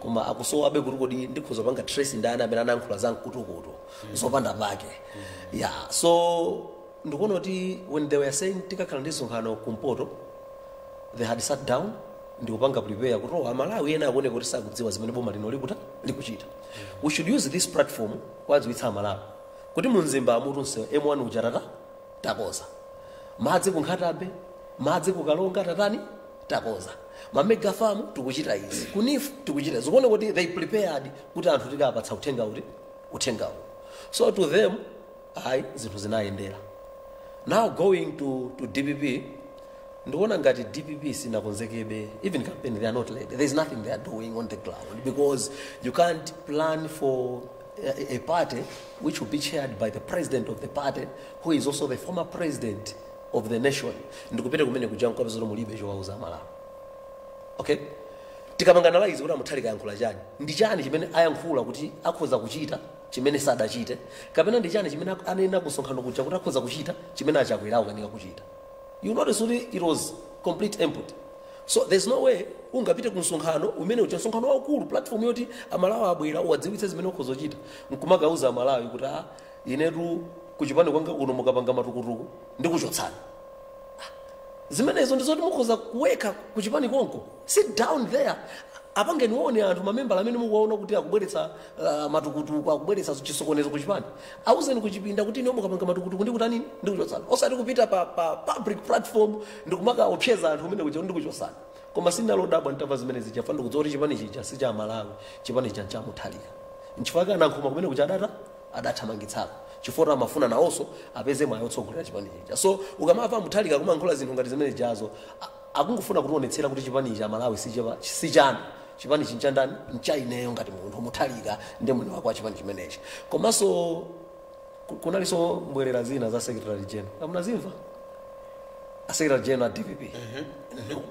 koma akusowabe kuti kodi ndikhoza panga trace ndani amene anayankhula za mkutukutu zopanda pake. Yeah, so ndikuona kuti when they were saying tikakhala ndi msonkhano kumpoto, they had sat down ndikupanga prepare kuti, oh, Amalawi ena akuone kuti sakudziwa zimene boma lino likuchita, we should use this platform kuwadziwitsa Amalawi kuti munzimba amutu msewu M1 uja tata takoza, madzi ku Nkhata Bay, madzi kukalonga tatani takoza, ma mega farm tikuchita izi, ku NEEF tikuchita. Zikuone kuti they prepared kuti anthu tikapatsa uthenga uti, uthengawu. So to them, ayi, zinthu zinayendera. Now going to DPP, ndikuona ngati DPP sinakonzekebe. Even campaign, they are not ready. There is nothing they are doing on the ground, because you can't plan for a party which will be chaired by the president of the party, who is also the former president of the nation, ndikupita kumene kuja nkapeza mulibe chowauza Amalawi. Okay, tikapanga analyze kuti aMutharika ayankhula chani, ndi chani chimene ayankhula kuti akhoza kuchita chimene sadachite, kapena ndi chani chimene anena kusonkhano kuja kuti akhoza kuchita chimene aChakwera akukanika kuchita, you notice kuti it was complete empty. So there's no way ungapite ku msonkhano umene uja, msonkhano waukulu, platform yoti Amalawi abwera, uwadziwitse zimene ukhoza kuchita, nkumakauza Amalawi kuti, ah, inetu kuchipani kwanga kuno mukapanga matukutuku ndikuchotsani. Zimenezo ndizoti mukhoza kuweka kuchipani konko. Sit down there, apangeni uone anthu, mamembala amene mukuwaona kuti akubweretsa matukutuku, akubweretsa chisokonezo kuchipani, auzeni kuchipinda kuti ine mukapanga matukutuku ndikutanini, ndikuchotsani, osati kupita pa public platform ndikumakaopseza anthu umene kuja ndikuchotsani. Koma sindinalodabwa nditamva zimene zija, fa ndikudziwa kuti chipani chija si cha Malawi, chipani chija nchaMutharika. Nchifukwa Anankhuma kumene kuja adata adathamangitsako, chifukwa amafuna nawonso apeze mwayi otsogolera chipani chija. So ukamamva Mutharika kumankhula zinthu ngati zimene jazo, akungofuna kutionetsera kuti chipani cha Malawi si chanu, chipani chinchandani, nchaineyo ngati munthu Mutharika ndi mwini wake wa chipani chimenechi. Komanso kunalinso mbwerera zina za secretary general, amunazimva a secretary general a DPP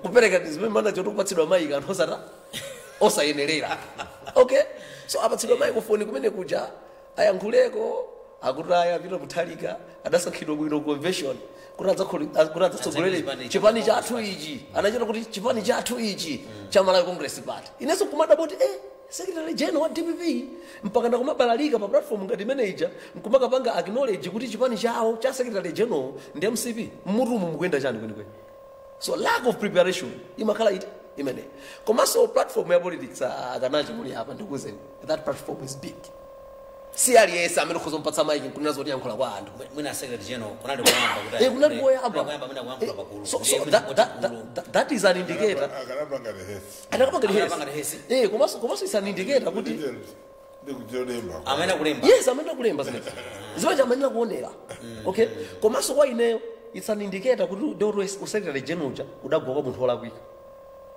kupereka zimene manager kuti kupatsidwa maiki anthu osata osayenerera. Okay, so apatsidwa microphone kumene kuja ayankhuleko, akuti aya apita Mutharika adasankhidwa bwino convention kuti kuti adzatsogolere chipani chipani chathu ichi. Anachita kuti chipani chathu ichi cha Malawi Congress Party. Inenso kumadabwa kuti secretary general wa DPP mpaka ndakumabalalika pa platform ngati manager nkumakapanga acknowledge kuti chipani chawo cha secretary general ndi MCP, mmutumu mukuyenda chani kwenikweni? So lack of preparation imakhala iti imene. Komanso platform ya politics, akanachi muli apa, ndikuwuzeni, that platform is big. Si aliyense amene ukhoza mpatsa maiki nkunena zoti yankhula kwa anthu. Mwina secretary general kunali kuyamba kuti Kunali koyamba. Kuyamba mwina kuyankhula pakulu. So that is an indicator. Akanapanga rehearse. Anakapanga. Akanapanga rehearse. Komanso is an indicator kuti Ndikucholemba. Amene akulemba. Yes, amene akulemba zimene zimene amene kuonera. Okay, komanso kwa ineyo it's an indicator kuti ndoti usecretary general uja udagwa kwa munthu wolakwika.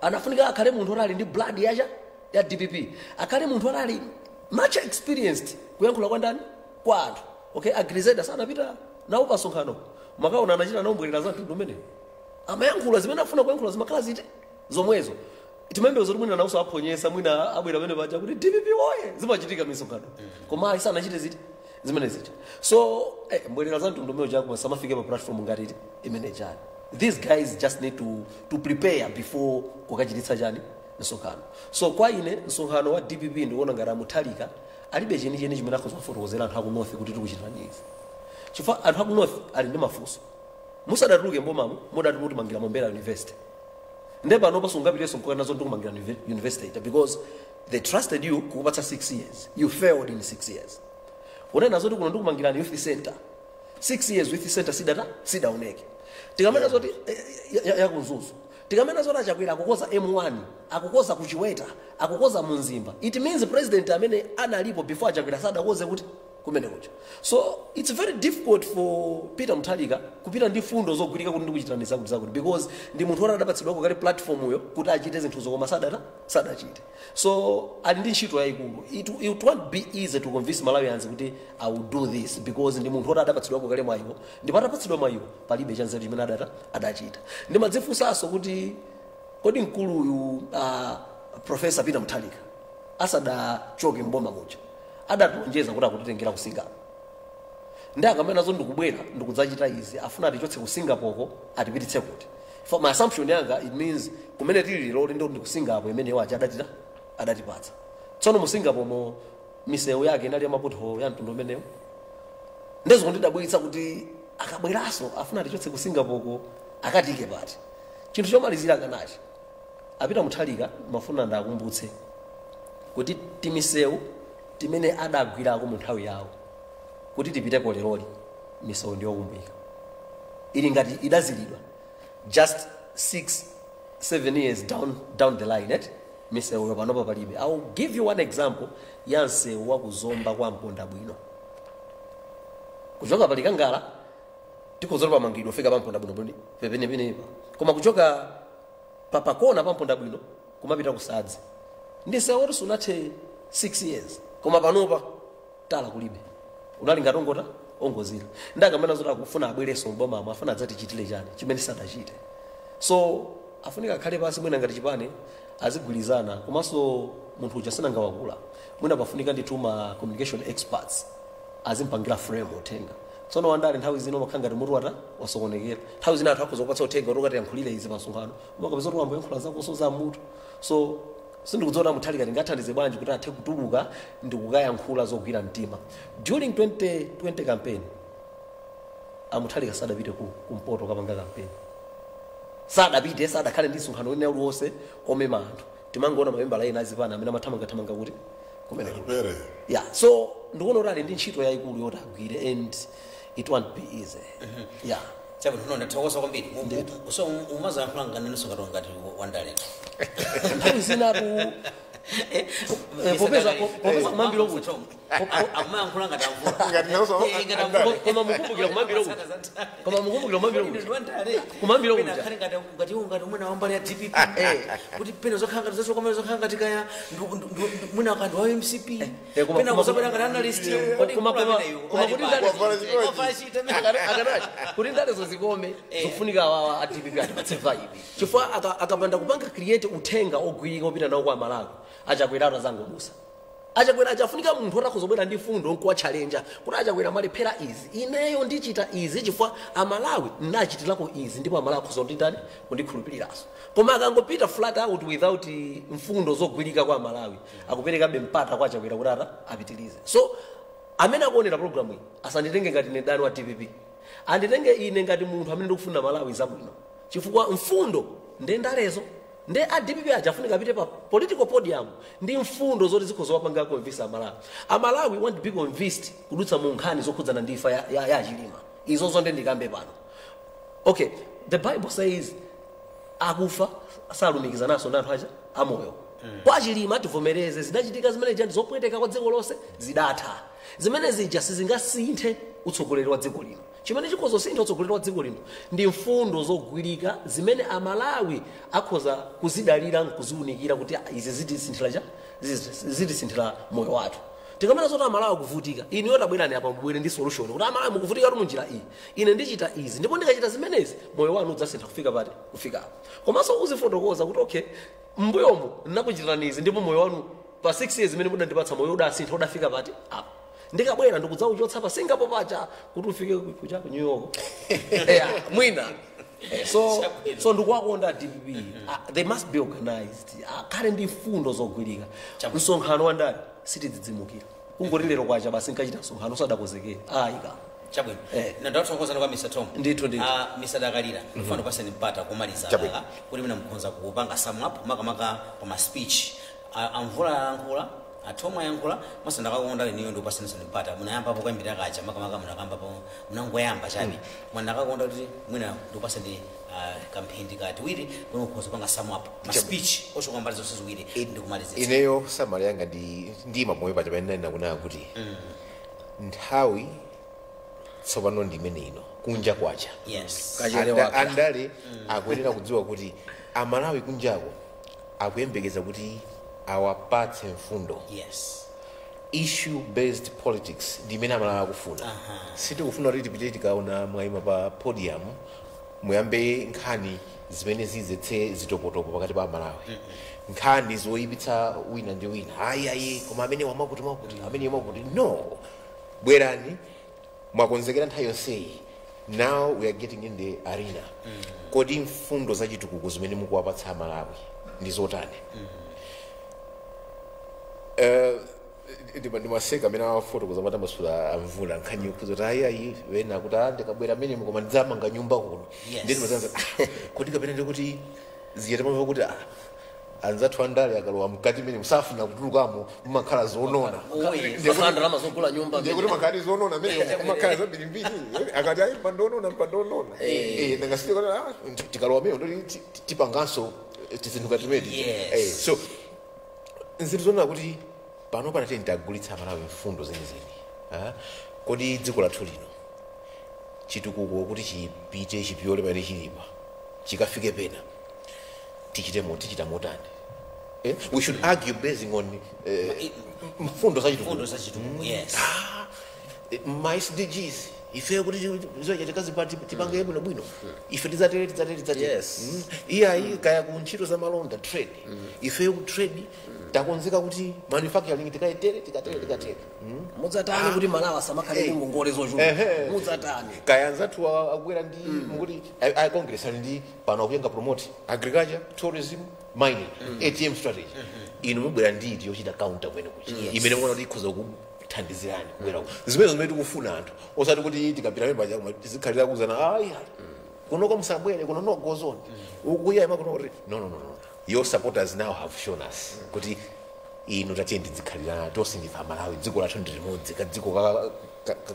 Anafunika akhale munthu oti ali ndi blood yacha ya DPP, akhale munthu oti ali much experienced kuyankhula kwa ndani, kwa anthu. Okay, aGrizeda sanapita nawo pasonkhano, makaona anachita nawo mbwerera za mtundu umenewo, amayankhula zimene afuna kuyankhula, zimakhala ziti zomwezo. Timembezo kuti mwina nawonso aphonyesa, mwina abwera pamene paja kuti DPP woye, zimachitika misonkhano, koma ayi, sanachite ziti zimene zija. So mbwerera za mtundu umenewo chako samafike pa platform ngati iti imene chani. These guys just need to prepare before kukachititsa chani. Msonkhano, so kwa ine msonkhano wa DPP ndikuona ngati aMutharika alibe chenicheni chimene akhoza kufotokozera anthu aku North kuti tikuchitirani izi, chifukwa anthu aku North ali ndi mafunso. Musadatuluke mbomamo mudati mutimangira Mombera University, nde pano pasungapitenso nkuka nazo ndikumangira university ita, because they trusted you kukupatsa 6 years, you failed in 6 years. Kunena zoti kuno ndikumangirani youth center, 6 years youth center sidata sidaoneke. Tikamena zoti yakuMzuzu, tikamena zoti aChakwera akukoza M1, akukoza kuChiweta, akukoza muMzimba, it means president amene analipo before aChakwera sadakoze kuti kumene kucho. So it's very difficult for Peter Mutharika kupita ndi fundo zogwirika kuti ndikuchitirani zakuti zakuti, because ndi munthu woti adapatsidwako kale platform yo kuti achite zinthuzo koma sadata sadachite. So ali ndi ntchito yayikulu. It won't be easy to convince Malawians kuti I will do this, because ndi munthu woti adapatsidwako kale mwayiwo, ndipo atapatsidwa mwayiwo palibe chanzeru chimene adata adachita. Ndimadzifunsanso kuti kodi mkuluyu, Professor Peter Mutharika, asadachoke mboma muja adationjeza kuti akutitengera ku Singapore. Ndi akamene nazo ndikubwera ndikudzachita izi, afuna atichotse ku Singapore atipititse kuti? For my assumption yanga, it means kumene tili lero ndi ndi ku Singapore imene iwo aja adatita adatipatsa. Tsono mu Singapore mo misewu yake inali ya mapothole ya mtundu umenewo. Ndezikundidabwitsa kuti akabweranso afuna atichotse ku Singapore akatike pati? Chinthu chomalizira kanachi, aPeter Mutharika mafuna ndakumbutse kuti timisewu timene adagwirako mu nthawi yawo kuti tipiteko leroli, misewu ndiyokumbika, ili ngati idazilidwa. Just 6 7 years down the line, et misewu panopa palibe. I will give you one example ya msewu wakuZomba kwa Mponda Bwino. Kuchoka paLikangala tikhozoti pamangidwe fika pamponda bwino pepenepenepa, koma kuchoka papakona pamponda bwino kumapita kuSadzi ndi msewu woti sunathe 6 years, koma panopa tala kulibe, unali ngati ongota ongozira. Ndakamena zoti akufuna abwereso mbomamo, afuna adzatichitire chani chimene sadachite? So afunika akhale pasi mwina ngati chipani azigwirizana, komanso munthu uja sinangawakula, mwina pafunika ndithu ma communication experts azimpangira frame uthenga. Tsono wandale nthawi zino umakhala ngati mutu wata wasokonekera. Nthawi zina anthu akhoza kupatsa uthenga kuti ukatiyankhulire izi pasonkhano, umakapeza kuti wamboyankhula zakoso za mutu. So sindikudziwa kuti aMutharika tingathandize bwanji kuti athe kutuluka ndikukayankhula zogwira mtima. During 2020 campaign aMutharika sadapite kumpoto kapanga campaign, sadapite, sadakhale ndi msonkhano wina uliwonse omema anthu. Timangoona mamembala ena azipana amene amathamangathamanga kuti kumene. Atupere. Yeah, so ndikuona kuti ali ndi ntchito yayikulu yoti agwire and it won't be easy, yeah. Chabwino, no, ndathokoza kwambiri. So umazayankhula nganenso ngati wandale? Nthawi zinatu popeza kumambiro kuja Akumayankhula ngati amvula. Ngati nawso Ngati amvula. Koma mukumbukira kumambiro kuja, koma mukumbukira kumambiro kuja, kumambiro kuja. Ngati mwina wambali ya DPP, kuti pena zokhala ngati zachokomera, zokhala ngati kaya mwina kanti wa MCP, pena kuzabwera ngati analyst. Kodi koma kuti Wavala chikochi. Akanachi kuti ndalezo zikome, zikufunika awawa a DPP atipatse vibe, chifukwa akapanda kupanga create uthenga ogwirika opita nawo kwa Malawi, aChakwera azangodusa. AChakwera achafunika munthu otakuzobwera ndi fundo nkuwatchalenja kuti aChakwera malephera izi, ineyo ndichita izi, chifukwa Amalawi ndachitirako izi, ndipo Amalawi akhoza kunditani, kundikhulupiriraso. Koma akangopita flat out without mfundo zogwirika kwa Amalawi, akuperekabe mpata kwa aChakwera kuti ata apitirize. So amene akuonera program iyi asanditenge ngati ine dani wa DPP, anditenge ine ngati munthu amene ndikufuna Malawi zabwino, chifukwa mfundo nde ndalezo. Nde a DPP aja afunika apite pa political podium ndi mfundo zoti zikhoza wapanga convince Amalawi. Amalawi want to be convinced kudutsa mu nkhani zokhudzana ndi imfa ya Chilima. Izozo nde ndikambe pano. Okay, the Bible says akufa salumikizananso ndi anthu aja amoyo. Kwa Chilima tivomereze, zidachitika zimene zija zopweteka kwa dziko lonse, zidatha zimene zija, sizingasinthe utsogoleri wa dziko lino. Chimene chikhoza kusintha utsogoleri wa dziko lino ndi mfundo zogwirika zimene Amalawi akhoza kuzidalira nkuziwunikira kuti ah, izi zitisinthira cha zitisinthira moyo wathu. Tikamena zoti Amalawi akuvutika, inu yotabwerani apa, mubwere ndi solution kuti Amalawi mukuvutika munjira iyi, ine ndichita izi, ndipo ndikachita zimenezi moyo wanu udzasintha kufika pati, kufika apo. Komanso uzifotokoza kuti okay, mbuyomu ndinakuchitirani izi, ndipo moyo wanu pa 6 years imene mudandipatsa moyo udasintha, udafika pati apo. Ndikabwera ndikudzauchotsa pa Singapore paja kuti ufike kucha ku New York. Yeah, mwina So ndikuwakonda DPP. They must be organized, akhale ndi mfundo zogwirika. Msonkhano wa ndale sitidzidzimukira kungoti lero kwacha basi nkachita msonkhano usadakonzekere, ayika. Chabwino. Ndathokozani kwa Mr Tom. Ndithu, ndithu. Mr Dakalira, mfano paseni mpata kumaliza Chabwino. kaka, kuti mina mkhonza kupanga sum up makamaka pa ma speech. Amvula ayankhula, athoma ayankhula, masa ndakakonda leniyo ndi upasenisoni mpata. Munayambapo kuyambira kacha, makamaka munakambapo, munangoyamba chabe. Mwanakakonda kuti mwina ndikupaseni kamphindi katiwiri kuti mukhoza kupanga sum up ma speech ochoka mbali zonse ziwiri ndikumalizitsa. Ineyo summary yanga ndi ndima pomwe paja pamene ndinena kuti nthawi tsopano ndi imene ino kunja kwacha. Kachere waka. Andale akuyenera kudziwa kuti Amalawi kunjako akuyembekeza kuti awapatse mfundo. Issue based politics ndi imene Amalawi akufuna. Sitikufuna kuti tipite tikaona mwayima pa podium muyambe nkhani zimene zizetse zitopotopo pakati pa Amalawi, nkhani zoyipitsa wina ndi wina, ayi ayi, koma amene wamakuti makuti, amene wamakuti. No, bwerani mwakonzekera nthawi yonseyi. Now we are getting in the arena. Kodi mfundo zachitukuko zimene mukuwapatsa Amalawi ndi zotani? Ndimaseka amene awafotokoza matambasula amvula nkhani yokhuza kuti ayi ayi, wena kuti ah, ndikabwera amene koma ndidzamanga nyumba kuno. Ndiye ndimazanza, kodi kapena ndikuti ziya timamva kuti anzathu andale akalowa mkati mene musafuna kutulukamo, mumakhala zonona. Pasana ndalama zogula nyumba. Ndiye kuti makhali zonona amene umakhala zambirimbiri, akati ayi, mpandonona mpandonona. Nangasite kuti tikalowa mene ndoti tipanganso tizinthu katimene. So nzinthu zonena kuti pano panateni tagulitsa Amalawi mfundo zenizeni. Kodi dziko lathu lino chitukuko kuti chipite chipyole pamene chilipa chikafike pena, tichite tichita motani? We should argue basing on mfundo za chitukuko. Mfundo za chitukuko, yes. Ma SDGs ife kuti zochitikazi tipange bwino bwino, ife tidzatere tidzatere tidzatere. Iyayi, kaya ku ntchito za malonda, trade, ife ku trade takonzeka kuti manufacturing tikayitere tikatere tikatere. Mudzatani kuti Malawi asamakhale ndi ngongole zochuluka? Mudzatani? Kaya anzathu akubwera ndi mukuti a Congress ali ndi pano akuyenga promote agriculture, tourism, mining, ATM strategy. Inu mubwera ndi iti yochita counter kumene kuchi imene mukuona kuti ikhoza kuthandizirani kubwera ku zimene zimene tikufuna anthu, osati kuti tikapita pamene paja koma tizikhalira kuzana, ayi ayi, kunoko musabwere kuno, no go zone ukuya ima kuno, kuti no, no, no, no. Your supporters now have shown us kuti inu tatiye ndizikhalirana tonse, ndife Amalawi, dziko lathu ndi limodzi, kadziko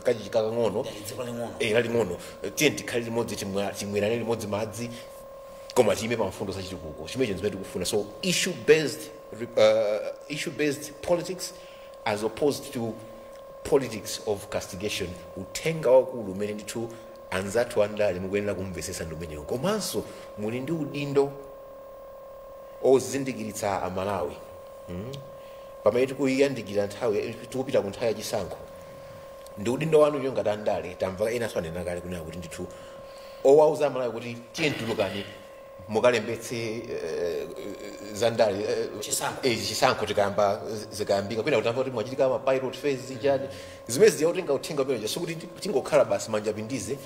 kakang'ono. Dziko ling'ono. Laling'ono, tiye tikhale limodzi, timwerane limodzi madzi, koma tiyime pa mfundo zachitukuko chimene zimene tikufuna. So issue based politics as opposed to politics of castigation. Uthenga wakulu umene ndithu anzathu andale mukuyenera kumvesesa ndi umenewo. Komanso muli ndi udindo ozindikiritsa Amalawi. Pamene tikuyandikira nthawi, tikupita ku nthawi yachisankho, ndi udindo wanu iyo ngati andale. Tamva ena anena kale kunena kuti ndithu owauza Amalawi kuti tiye mtulukani mukalembetse za ndale Chisankho. Chisankho tikayamba zikayambika kwina kutamva kuti mwachitika ma pilot phase chani, zimene ziyakutenga uthenga umene sikuti tingokhala basi manja pindize.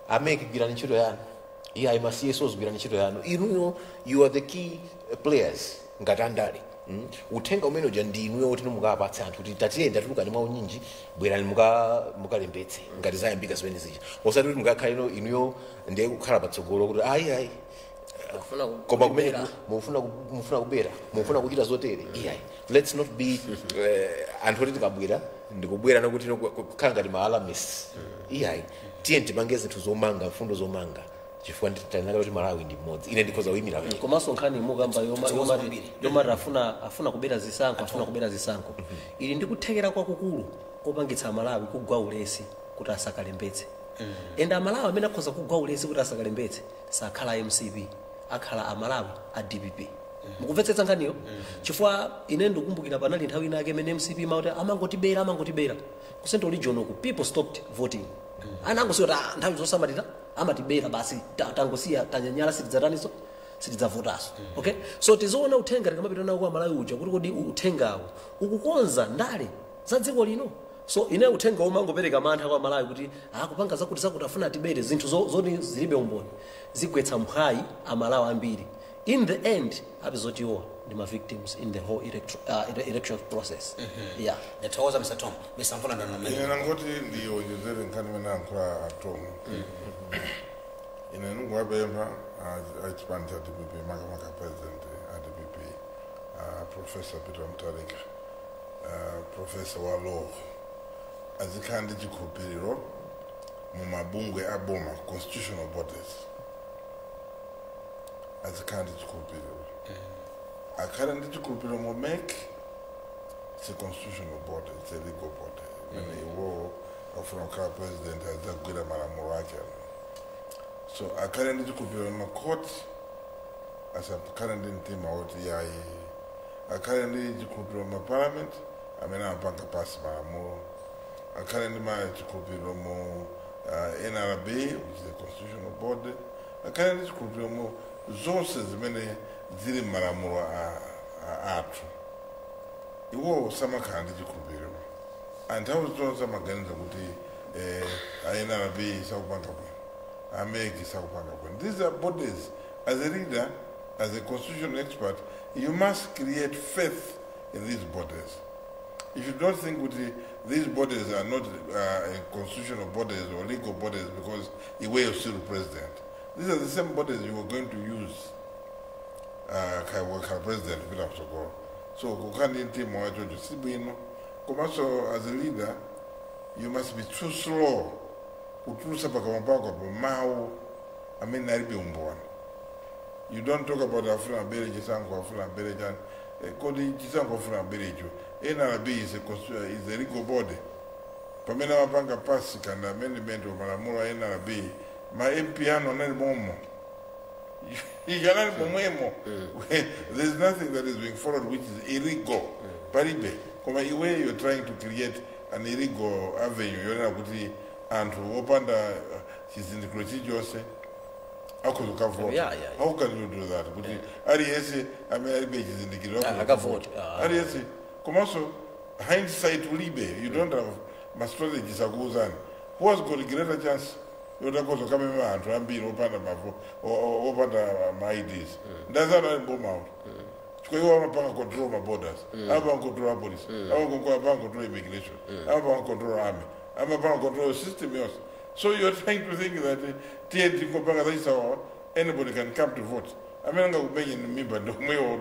A MEC, gwirani ntchito yanu. Iye ayi, ma CSOs, gwirani ntchito yanu. Inuyo, you are the key players ngati andale. Uthenga umene uja ndi inuyo kuti mukapatse anthu kuti tatiyenda tulukani mwa unyinji, bwerani mukalembetse ngati zayambika zimene zija, osati kuti mukakhale ino inuyo ndiye kukhala patsogolo kuti ayi ayi, Akufuna koma kumene kubera. mufuna kubera, mufuna kuchita zotere. Iyayi, let's not be anthu oti tikabwera ndikubwera nokuti kukhala ngati ma alarmists. Iyayi, tiye tipange zinthu zomanga, mfundo zomanga, chifukwa tanaka kuti Malawi ndi mmodzi. Ine ndikhoza kuyimira pamene. Komanso nkhani mukamba Tsokozo kwambiri. yomati afuna kubera zisankho, afuna kubera zisankho, ili ndi kuthekera kwakukulu kopangitsa Amalawi kugwa ulesi kuti asakalembetse. Ende Amalawi amene akhoza kugwa ulesi kuti asakalembetse sakhala MCP, akhala Amalawi a DPP. Mukumvetsetsa nkhaniyo? Chifukwa ine ndikukumbukira panali nthawi inake imene MCP mauti amangotibera, amangotibera ku Central Region uku, people stopped voting. Ana angosiya kuti nthawi zosamatira amatibera basi, tangosiya, tanyanyala, sitidzataniso, sitidzavotaso. Okay, so tizoona uthenga tikamapita nawo kwa Malawi uja kuti kodi uthengawo ukukonza ndale za dziko lino. So ine uthenga umangopereka mantha kwa Malawi kuti akupanga zakuti zakuti afuna tibere zinthu zoti zilibe umboni, zigwetsa mphwayi Amalawi ambiri. In the end apizotiwa ndi ma victims in the whole electoral process, yeah. Ndathokoza, Mr Tom. Mr Mvula, ndano. Ine nangoti ndiyonjezere nkhani imene ayankhula atomu. Ine ndingowapempha achipani cha DPP, makamaka president a DPP, Professor Peter Mutharika, professor wa law, azikhala ndi chikhulupiriro mu mabungwe a boma, constitutional bodies. Azikhala ndi chikhulupiriro, akhale ndi chikhulupiriro mu MEC. It's a constitutional body, it's a legal body. Imene iwo akufuna kukhala president adzagwira malamulo ake ano. So akhale ndi chikhulupiriro ma court, asakhale ndi mtima woti yayi. Akhale ndi chikhulupiriro ma parliament amene amapanga pass malamulo. Akhale ndi ma chikhulupiriro mu NRB, which is a constitutional body. Akhale ndi chikhulupiriro mu zonse zimene zili m'malamulo athu. Iwo samakhala ndi chikhulupiriro. Anthawi zonse amaganiza kuti NRB sakupanga bwino, a MEC sakupanga bwino. These are bodies. As a leader, as a constitutional expert, you must create faith in these bodies. You should not think kuti these bodies are not constitutional bodies or legal bodies because iwe you're still president. These are the same bodies you were going to use khala president kupita mtsogolo. So kukhala ndi mtima wachocho si bwino. Komanso as a leader you must be too slow kutulusa pakamwa pako pa mawu amene alibe umboni. You don't talk about afuna abere chisankho, afuna abere chani. Kodi chisankho afuna abere icho? NRB is a legal body. Pamene amapanga pass kana amendment wa malamulo a NRB, ma MP anu anali momo, anali momwemo. There's nothing that is being followed which is illegal, palibe. Koma iwe you're trying to create an illegal avenue yonena kuti anthu opanda chizindikiro chilichonse akhoza kukavota. How can you do that, kuti aliyense amene alibe chizindikiro akhoza akavote. kuvota? Aliyense. Komanso hindsight ulibe. You don't have ma strategies akuuzani who has got a greater chance yoti akhoza kukamema anthu ambiri opanda mavo opanda ma IDs. Ndazana ali mbomawo chifukwa iwo amapanga control ma borders, amapanga control police, amapanga control immigration, amapanga control army, amapanga control system yonse. So you're trying to think that tiye tingopanga zachisawawa, anybody can come to vote. Amene angakumenye ni mimba ndomwewo.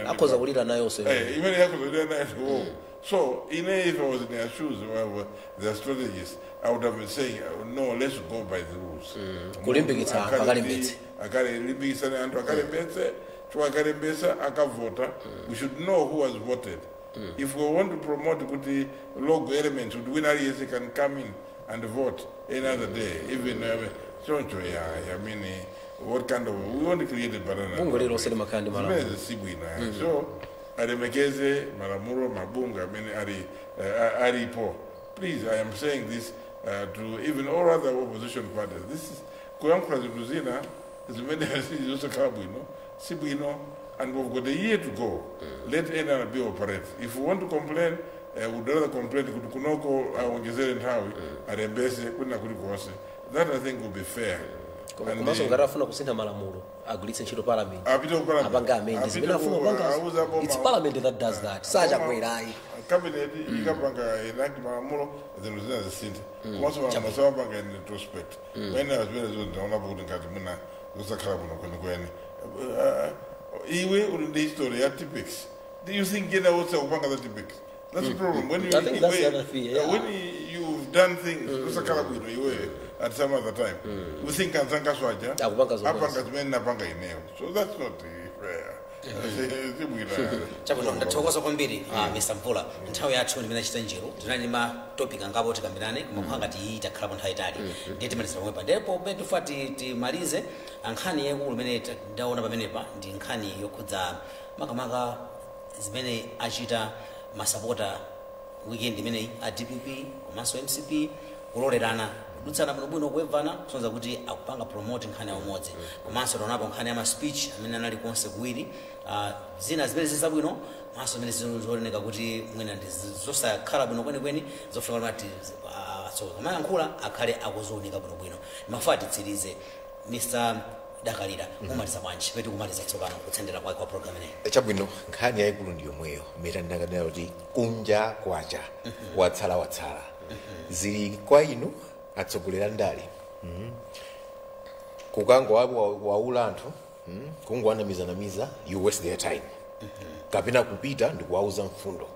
Akhoza kulira nayonso. Imene yakhoza nayo. So ine, if I was in their shoes, or their strategies, I would have been saying, "No, let's go by the rules." Kulimbikitsa anthu akalembetse. Akalimbikitsani anthu akalembetse, chifukwa akalembetsa akavota. We should know who has voted. If we want to promote kuti rogue elements, kuti wina aliyense can come in and vote any other day, even choncho, yeah, I mean, what kind of, we want to create a banana. Bungwe lilonse limakhala ndi malamulo. Zimene sibwino. So alemekeze malamulo, mabungwe amene ali alipo. Please, I am saying this to even all other opposition parties. This is kuyankhula zinthu zina zimene zosakhala bwino, si bwino. And we've got a year to go. Let NRB operate. If we want to complain, we'd rather complain kuti kunoko aonjezere nthawi alembese kwina kulikonse. That I think will be fair. Koma And komanso ngati afuna kusintha malamulo, agwiritse ntchito parliament. Apite ku parliament. Apanga amend Apite zimene afuna kupanga. Auza boma. It's parliament that does that, sachakwerayi. Cabinet ikapanga enact malamulo, zinthu zina zisinthe. Komanso malamulo samapanga in retrospect. Mwene zimene zo ndaonapo kuti ngati mwina zosakhala bwino kwenikweni. Iwe uli ndi history ya Tipp-Ex. Do you think ena wotsa kupanga za Tipp-Ex? That's the problem when you, I think that's the other fear, yeah. When you've done things zosakhala bwino iwe at some other time, you think anzangaso aja Akupanga zomwezo. apanga zimene napanga ineyo. So that's not fair. Sibwino. Chabwino, ndathokoza kwambiri, Mr Mvula. Nthawi yathu ndimene achita njiru. Tinali ma topic angapo tikambirane, koma kukhala ngati iyi takhalapo nthawi itali, ndiye timaliza pomwepa. Ndipo pamene tifa timalize, nkhani yaikulu imene ndaona pamenepa ndi nkhani yokhudza makamaka zimene achita masapota weekend imeneyi a DPP komanso MCP kulolerana. Kudutsana bwinobwino, kuwevana, kusonyeza kuti akupanga promote nkhani ya umodzi. Komanso taonapo nkhani ya ma speech amene anali konse kuwiri, zina zimene zili zabwino, maso zimene zioneka kuti mwina ndi zosakhala bwino kwenikweni, zofuna kuti atsoka kamayankhula akhale akuziunika bwinobwino. Mafuta titsirize, Mr Dakalira, mumaliza bwanji peti kumaliza tsopano kutsendera kwake kwa program ineyi? Chabwino, nkhani yayikulu ndi yomweyo imene ndakanena kuti kunja kwacha, watsala watsala. Zili kwa inu atsogoleri a ndale kukango waula anthu, kungowanamizanamiza, you waste their time, kapena kupita ndikuwauza mfundo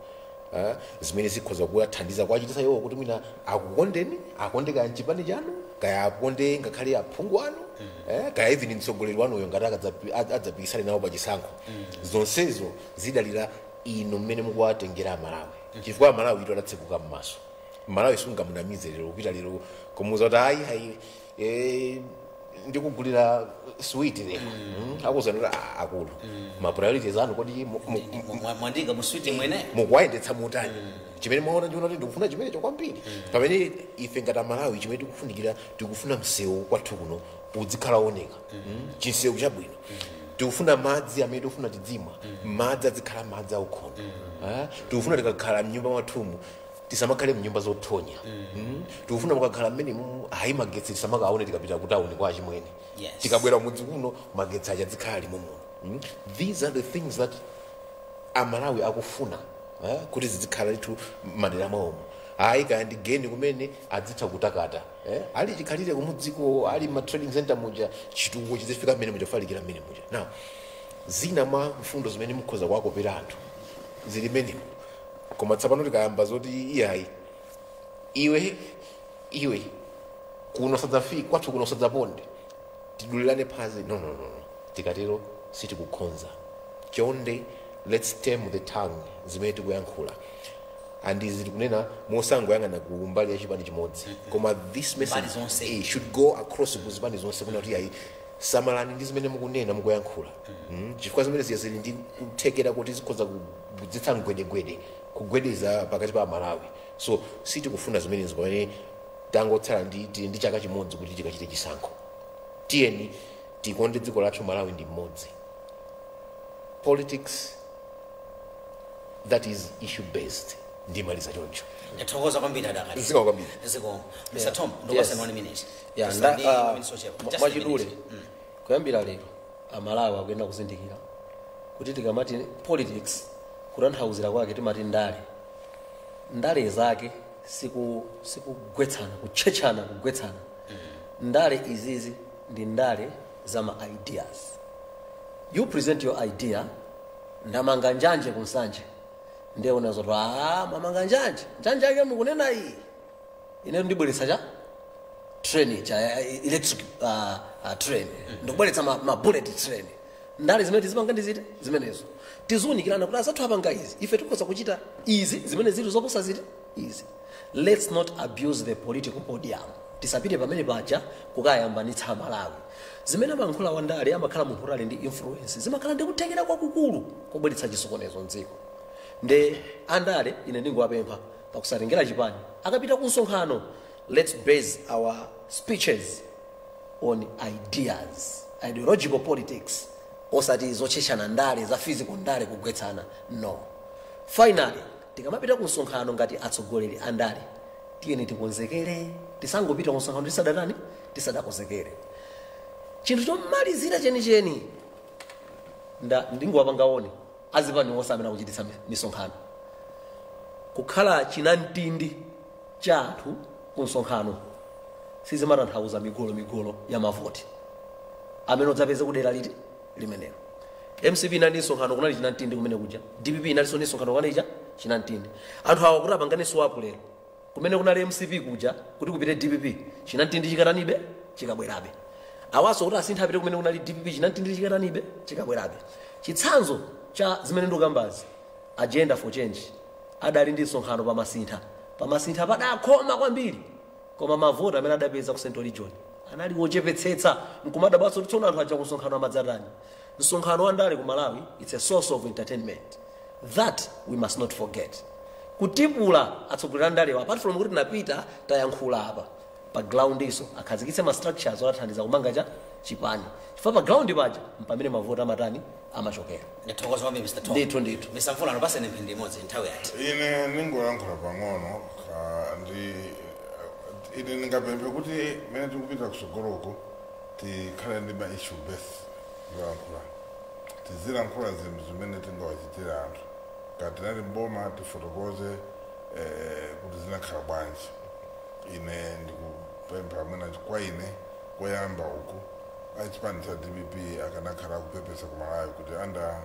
zimene zikhoza kuwathandiza, kuwachitisa iwo kuti mwina akukondeni, akonde kaya mchipani chanu, kaya akonde ngakhale aphungu anu, kaya even mtsogoleri wanuyo ngati adzapikisane nawo pachisankho. Zonsezo zidalira inu mmene mukuwatengera Amalawi, chifukwa Amalawi ito adatsekuka m'maso. Malawi sungamunamize lero, kupita lero kumuuza kuti ayi ayi, ndikugulira sweet lero, akuzani kuti, "Ah, akulu, ma priorities anu kodi Mwandika mu sweet mwene?" Mukuwayendetsa mutani? Chimene mwaona, ndiona kuti ndikufuna chimenecho kwambiri, pamene ife ngati Amalawi chimene tikufunikira, tikufuna msewu kwathu kuno udzikhala wooneka, chinsewu chabwino. Tikufuna madzi amene tikufuna tidzimwa, madzi adzikhala madzi aukhondo. Tikufuna tikakhala mnyumba mwathumu tisamakhale mnyumba zothonya. Tikufuna mukakhala mmenemu, hayi, magetsi tisamakaone tikapita kutawuni kwa achimwene. Tikabwera mudzi kuno magetsi aja adzikhala alimo muno. These are the things that Amalawi akufuna kuti zizikhala ndithu madera mwawomo. Hayi, kaya ndi geni kumene adzitha kutakata, ali chikhalire kumudziko, ali ma trading center muja, chitukuko chizifika mmene muja, kufalikira mmene muja. Now, zina mwa mfundo zimene mukhoza kuwakopera anthu zili menemo. Koma tsopano tikayamba zoti iyayi, iwe iwe, kuno sadzafika, kwathu kuno sadzaponde, tidulirane phazi, no, no, no, no. Tikatero sitikukhonza. Chonde, let's tame the tongue zimene tikuyankhula. And izi tikunena mosangoyang'ana ku mbali ya chipani chimodzi, koma this message Mbali zonse. Should go across ku zipani zonse, kuna kuti ayi, samalani ndi zimene mukunena, mukuyankhula, chifukwa zimene ziya zili ndi kuthekera kuti zikhoza kudzitsa mgwedegwede, kugwedeza pakati pa Amalawi. So sitikufuna zimenezo pamene tangotsala ndi chaka chimodzi kuti tikachite chisankho. Tiyeni tikonde dziko lathu. Malawi ndi mmodzi. Politics that is issue based. Ndimaliza choncho. Ndathokoza kwambiri, Adakalira. Zikomo kwambiri. Zikomo. Mr Tom, ndikupasani 1 minute. Yeah, Just ndi minutes ochepa. Just a mwachidule, minute. Kuyambira lero Amalawi akuyenda kuzindikira kuti tikamati politics, kutanthauzira kwake timati ndale. Ndale zake sikugwetsana, kutchetchana, kugwetsana. Ndale izizi ndi ndale za ma ideas. You present your idea: ndamanga njanje kunsanje. Ndiye unazoti, "Ah, mwamanga njanje, njanje yake mukunena iyi, ine ndibweretsa cha train cha electric train, ndikubweretsa ma bullet train." Ndale zimene tizipanga ndizite zimenezo, tiziwunikirana kuti azathu apanga izi, ife tikhoza kuchita izi zimene zili zoposa ziti izi. Let's not abuse the political podium. Tisapite pamene paja kukayambanitsa Amalawi. Zimene amayankhula wandale amakhala munthu kuti ali ndi influence, zimakhala ndi kuthekera kwakukulu kobweretsa chisokonezo mdziko. Nde andale ine ndingowapempha, pakusatengera chipani, akapita ku msonkhano, let's base our speeches on ideas, ideological politics, osati zotchetchana, ndale za physical, ndale kugwetsana, no. Finally, tikamapita ku msonkhano ngati atsogoleri a ndale, tiyeni tikonzekere. Tisangopita ku msonkhano tisadatani, tisadakonzekere. Chinthu chomalizira chenicheni, ndingowapanga azipani onse amene akuchititsa misonkhano, kukhala chinamtindi cha anthu ku msonkhano sizimatanthauza migolo migolo ya mavoti amene udzapeze kudera liti limenelo. MCP inali ndi msonkhano, kunali chinamtindi kumene kuja. DPP inalinso ndi msonkhano, kunali cha chinamtindi. Anthu awa kuti apangane swap lero, kumene kunali MCP kuja kuti kupite DPP, chinamtindi chikatanibe? Chikabwerabe. Awaso kuti asinthe apite kumene kunali DPP, chinamtindi chikatanibe? Chikabwerabe. Chitsanzo cha zimene ndikukambazi, Agenda for Change adali ndi msonkhano pamasintha. Pamasintha padakhoma kwambiri, koma mavoti amene adapeza ku Central Region anali wochepetsetsa. Nkumadabwaso kuti tsono anthu aja ku msonkhano amadzatani? Msonkhano wa ndale ku Malawi, it's a source of entertainment that we must not forget. Kutipula atsogoleri a ndalewa, apart from kuti tinapita tayankhula apa. Pa ground iso akhazikitse ma structures othandiza kumanga cha chipani, chifukwa pa ground paja mpamene mavoti amatani, amachokera. Ndathokoza kwambiri, Mr Tom. Ndithu, ndithu. Mr Mvula, nopasene mphindi imodzi, nthawi yati. Ine ningolankhula pang'ono ndi ine ndingapemphe kuti mene tikupita kusogoloko tikhale ndi ma issue base yolankhula. Tizilankhula zinthu zimene tingawachitira anthu. Kati tinali mboma, tifotokoze kuti zinakhala bwanji. Ine ndikupempha mwina kwa ine koyamba uku, achipani cha DPP akanakhala akupepesa ku Malawi kuti under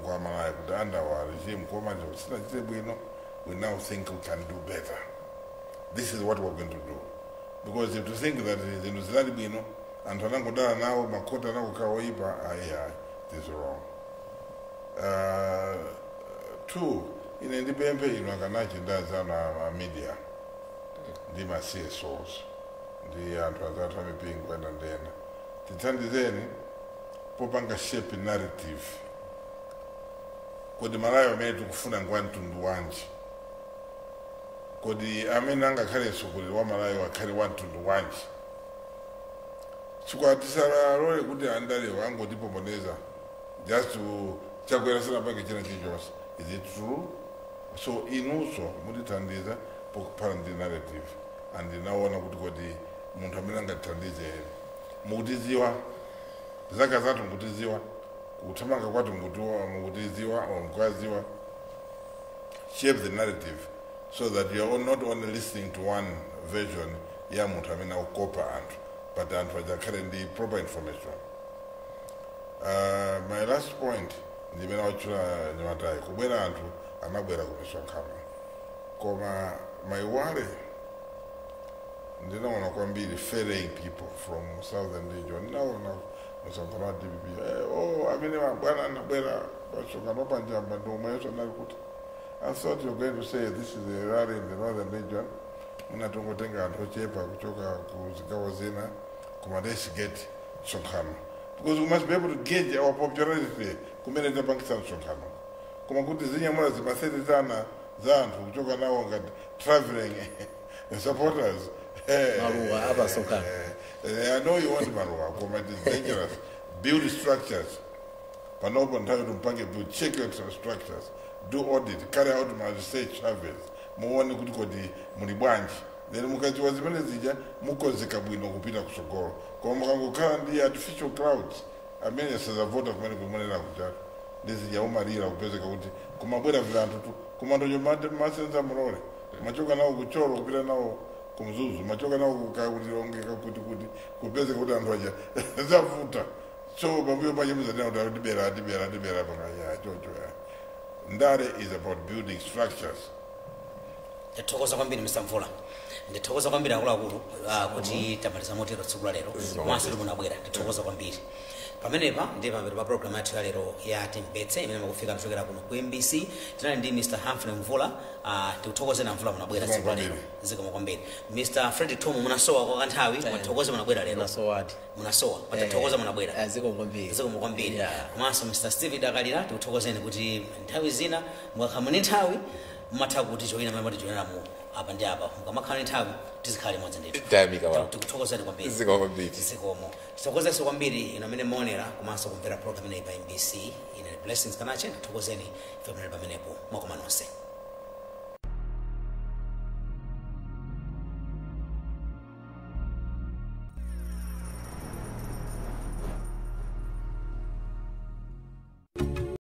kwa Malawi kuti under our regime koma sinachite bwino. We now think we can do better. This is what we're going to do, because if you think that zinthu zinali bwino, anthu anangodala nawo, makhoti anangokhala oyipa, ayi ayi, it is wrong. Two, ine ndipemphe inu akanachi ndi anzanu a media ndi ma CSOs ndi anthu anzathu amipingo ena ndi ena, tithandizeni popanga shape narrative kodi Malawi amene tikufuna ngwa mtundu wanji, kodi amene angakhale mtsogoleri wa Malawi akhale wa mtundu wanji, chifukwa tisalole kuti andalewa angotipomboneza just to Chakwera sinapange china chilichonse. Is it true? So inunso mutithandiza pokhala ndi narrative, and ndinaona kuti kodi munthu amene angatithandize, mukutiziwa zaka zathu, mukutiziwa kuthamanga kwathu, mukutiziwa or mukuwaziwa. Shape the narrative so that you are not only listening to one version ya munthu amene akukopa anthu, but anthu ajakhale ndi proper information. My last point, ndimene wachula nyamatayi, kubwera anthu anabwera ku misonkhano, koma my worry, ndinaona kwambiri ferrying people from southern region. Ndinaona msonkhano wa DPP, oh, amene mabwana anabwera pasonkhano panjamba ndi omweso anali kuti. I thought you were going to say this is a rally in the northern region, munatongotenga anthu ochepa kuchoka ku zigawo zina, koma let's get msonkhano, because we must be able to gauge our popularity kumene tapangisa msonkhano. Koma kuti zinyamula zimasetezana za anthu kuchoka nawo ngati traveling supporters. Maluwa apa msonkhano. I know you want maluwa, koma it is dangerous. Build structures. Panopo nthawi tumpange build, check your structures, do audit, carry out ma research surveys, muone kuti kodi muli bwanji. Then mukadziwa zimene zija, mukonzeka bwino kupita kusogolo. Koma mukangokhala ndi artificial crowds amene sazavota kumene kumonera kuchatu ndizija, umalira kupezeka kuti kumabwera vilanthu tu kumandojo masenza mulole machoka nawo kucholo kupita nawo kumzuzu, machoka nawo kukakutilongeka kuti kupezeka kuti anthu aja zavuta. So pambuyo pache muzanena kuti atibera, atibera, atibera pakaya chocho ya. Ndale is about building structures. Ndathokoza kwambiri, Mr Mvula. Ndithokoza kwambiri akuluakulu, kuti tamaliza motero tsiku la lero, komanso timunabwera. Ndithokoza kwambiri. Pamenepa ndi pamapeto pa program yathu ya lero ya Timvetse imene makufika kuchokera kuno ku MBC. Tinali ndi Mr Humphrey Mvula. Tikuthokozeni Mvula, munabwera tsiku la lero. Zikomo kwambiri. Mr Fred Tom, munasowa kwa kanthawi, mwathokoze munabwera lero. Nasowadi. Munasowa, patithokoza munabwera. Zikomo kwambiri. Zikomo kwambiri. Yeah. Komanso Mr Steve Dakalira, tikuthokozeni kuti nthawi zina mukakhala muni nthawi mumatha kuti joyina mmene matijoyinira mu apa ndi apa. Mukamakhala ndi nthawi tizikhala limodzi ndithu. Tayamika wa. Tikuthokozeni kwambiri. Zikomo kwambiri. Zikomo. Tithokozenso kwambiri ino amene muonera komanso kumvera program ineyi pa MBC. Ine Blessings Kanache, ndithokozeni ife munali pamenepo. Mwakoma nonse.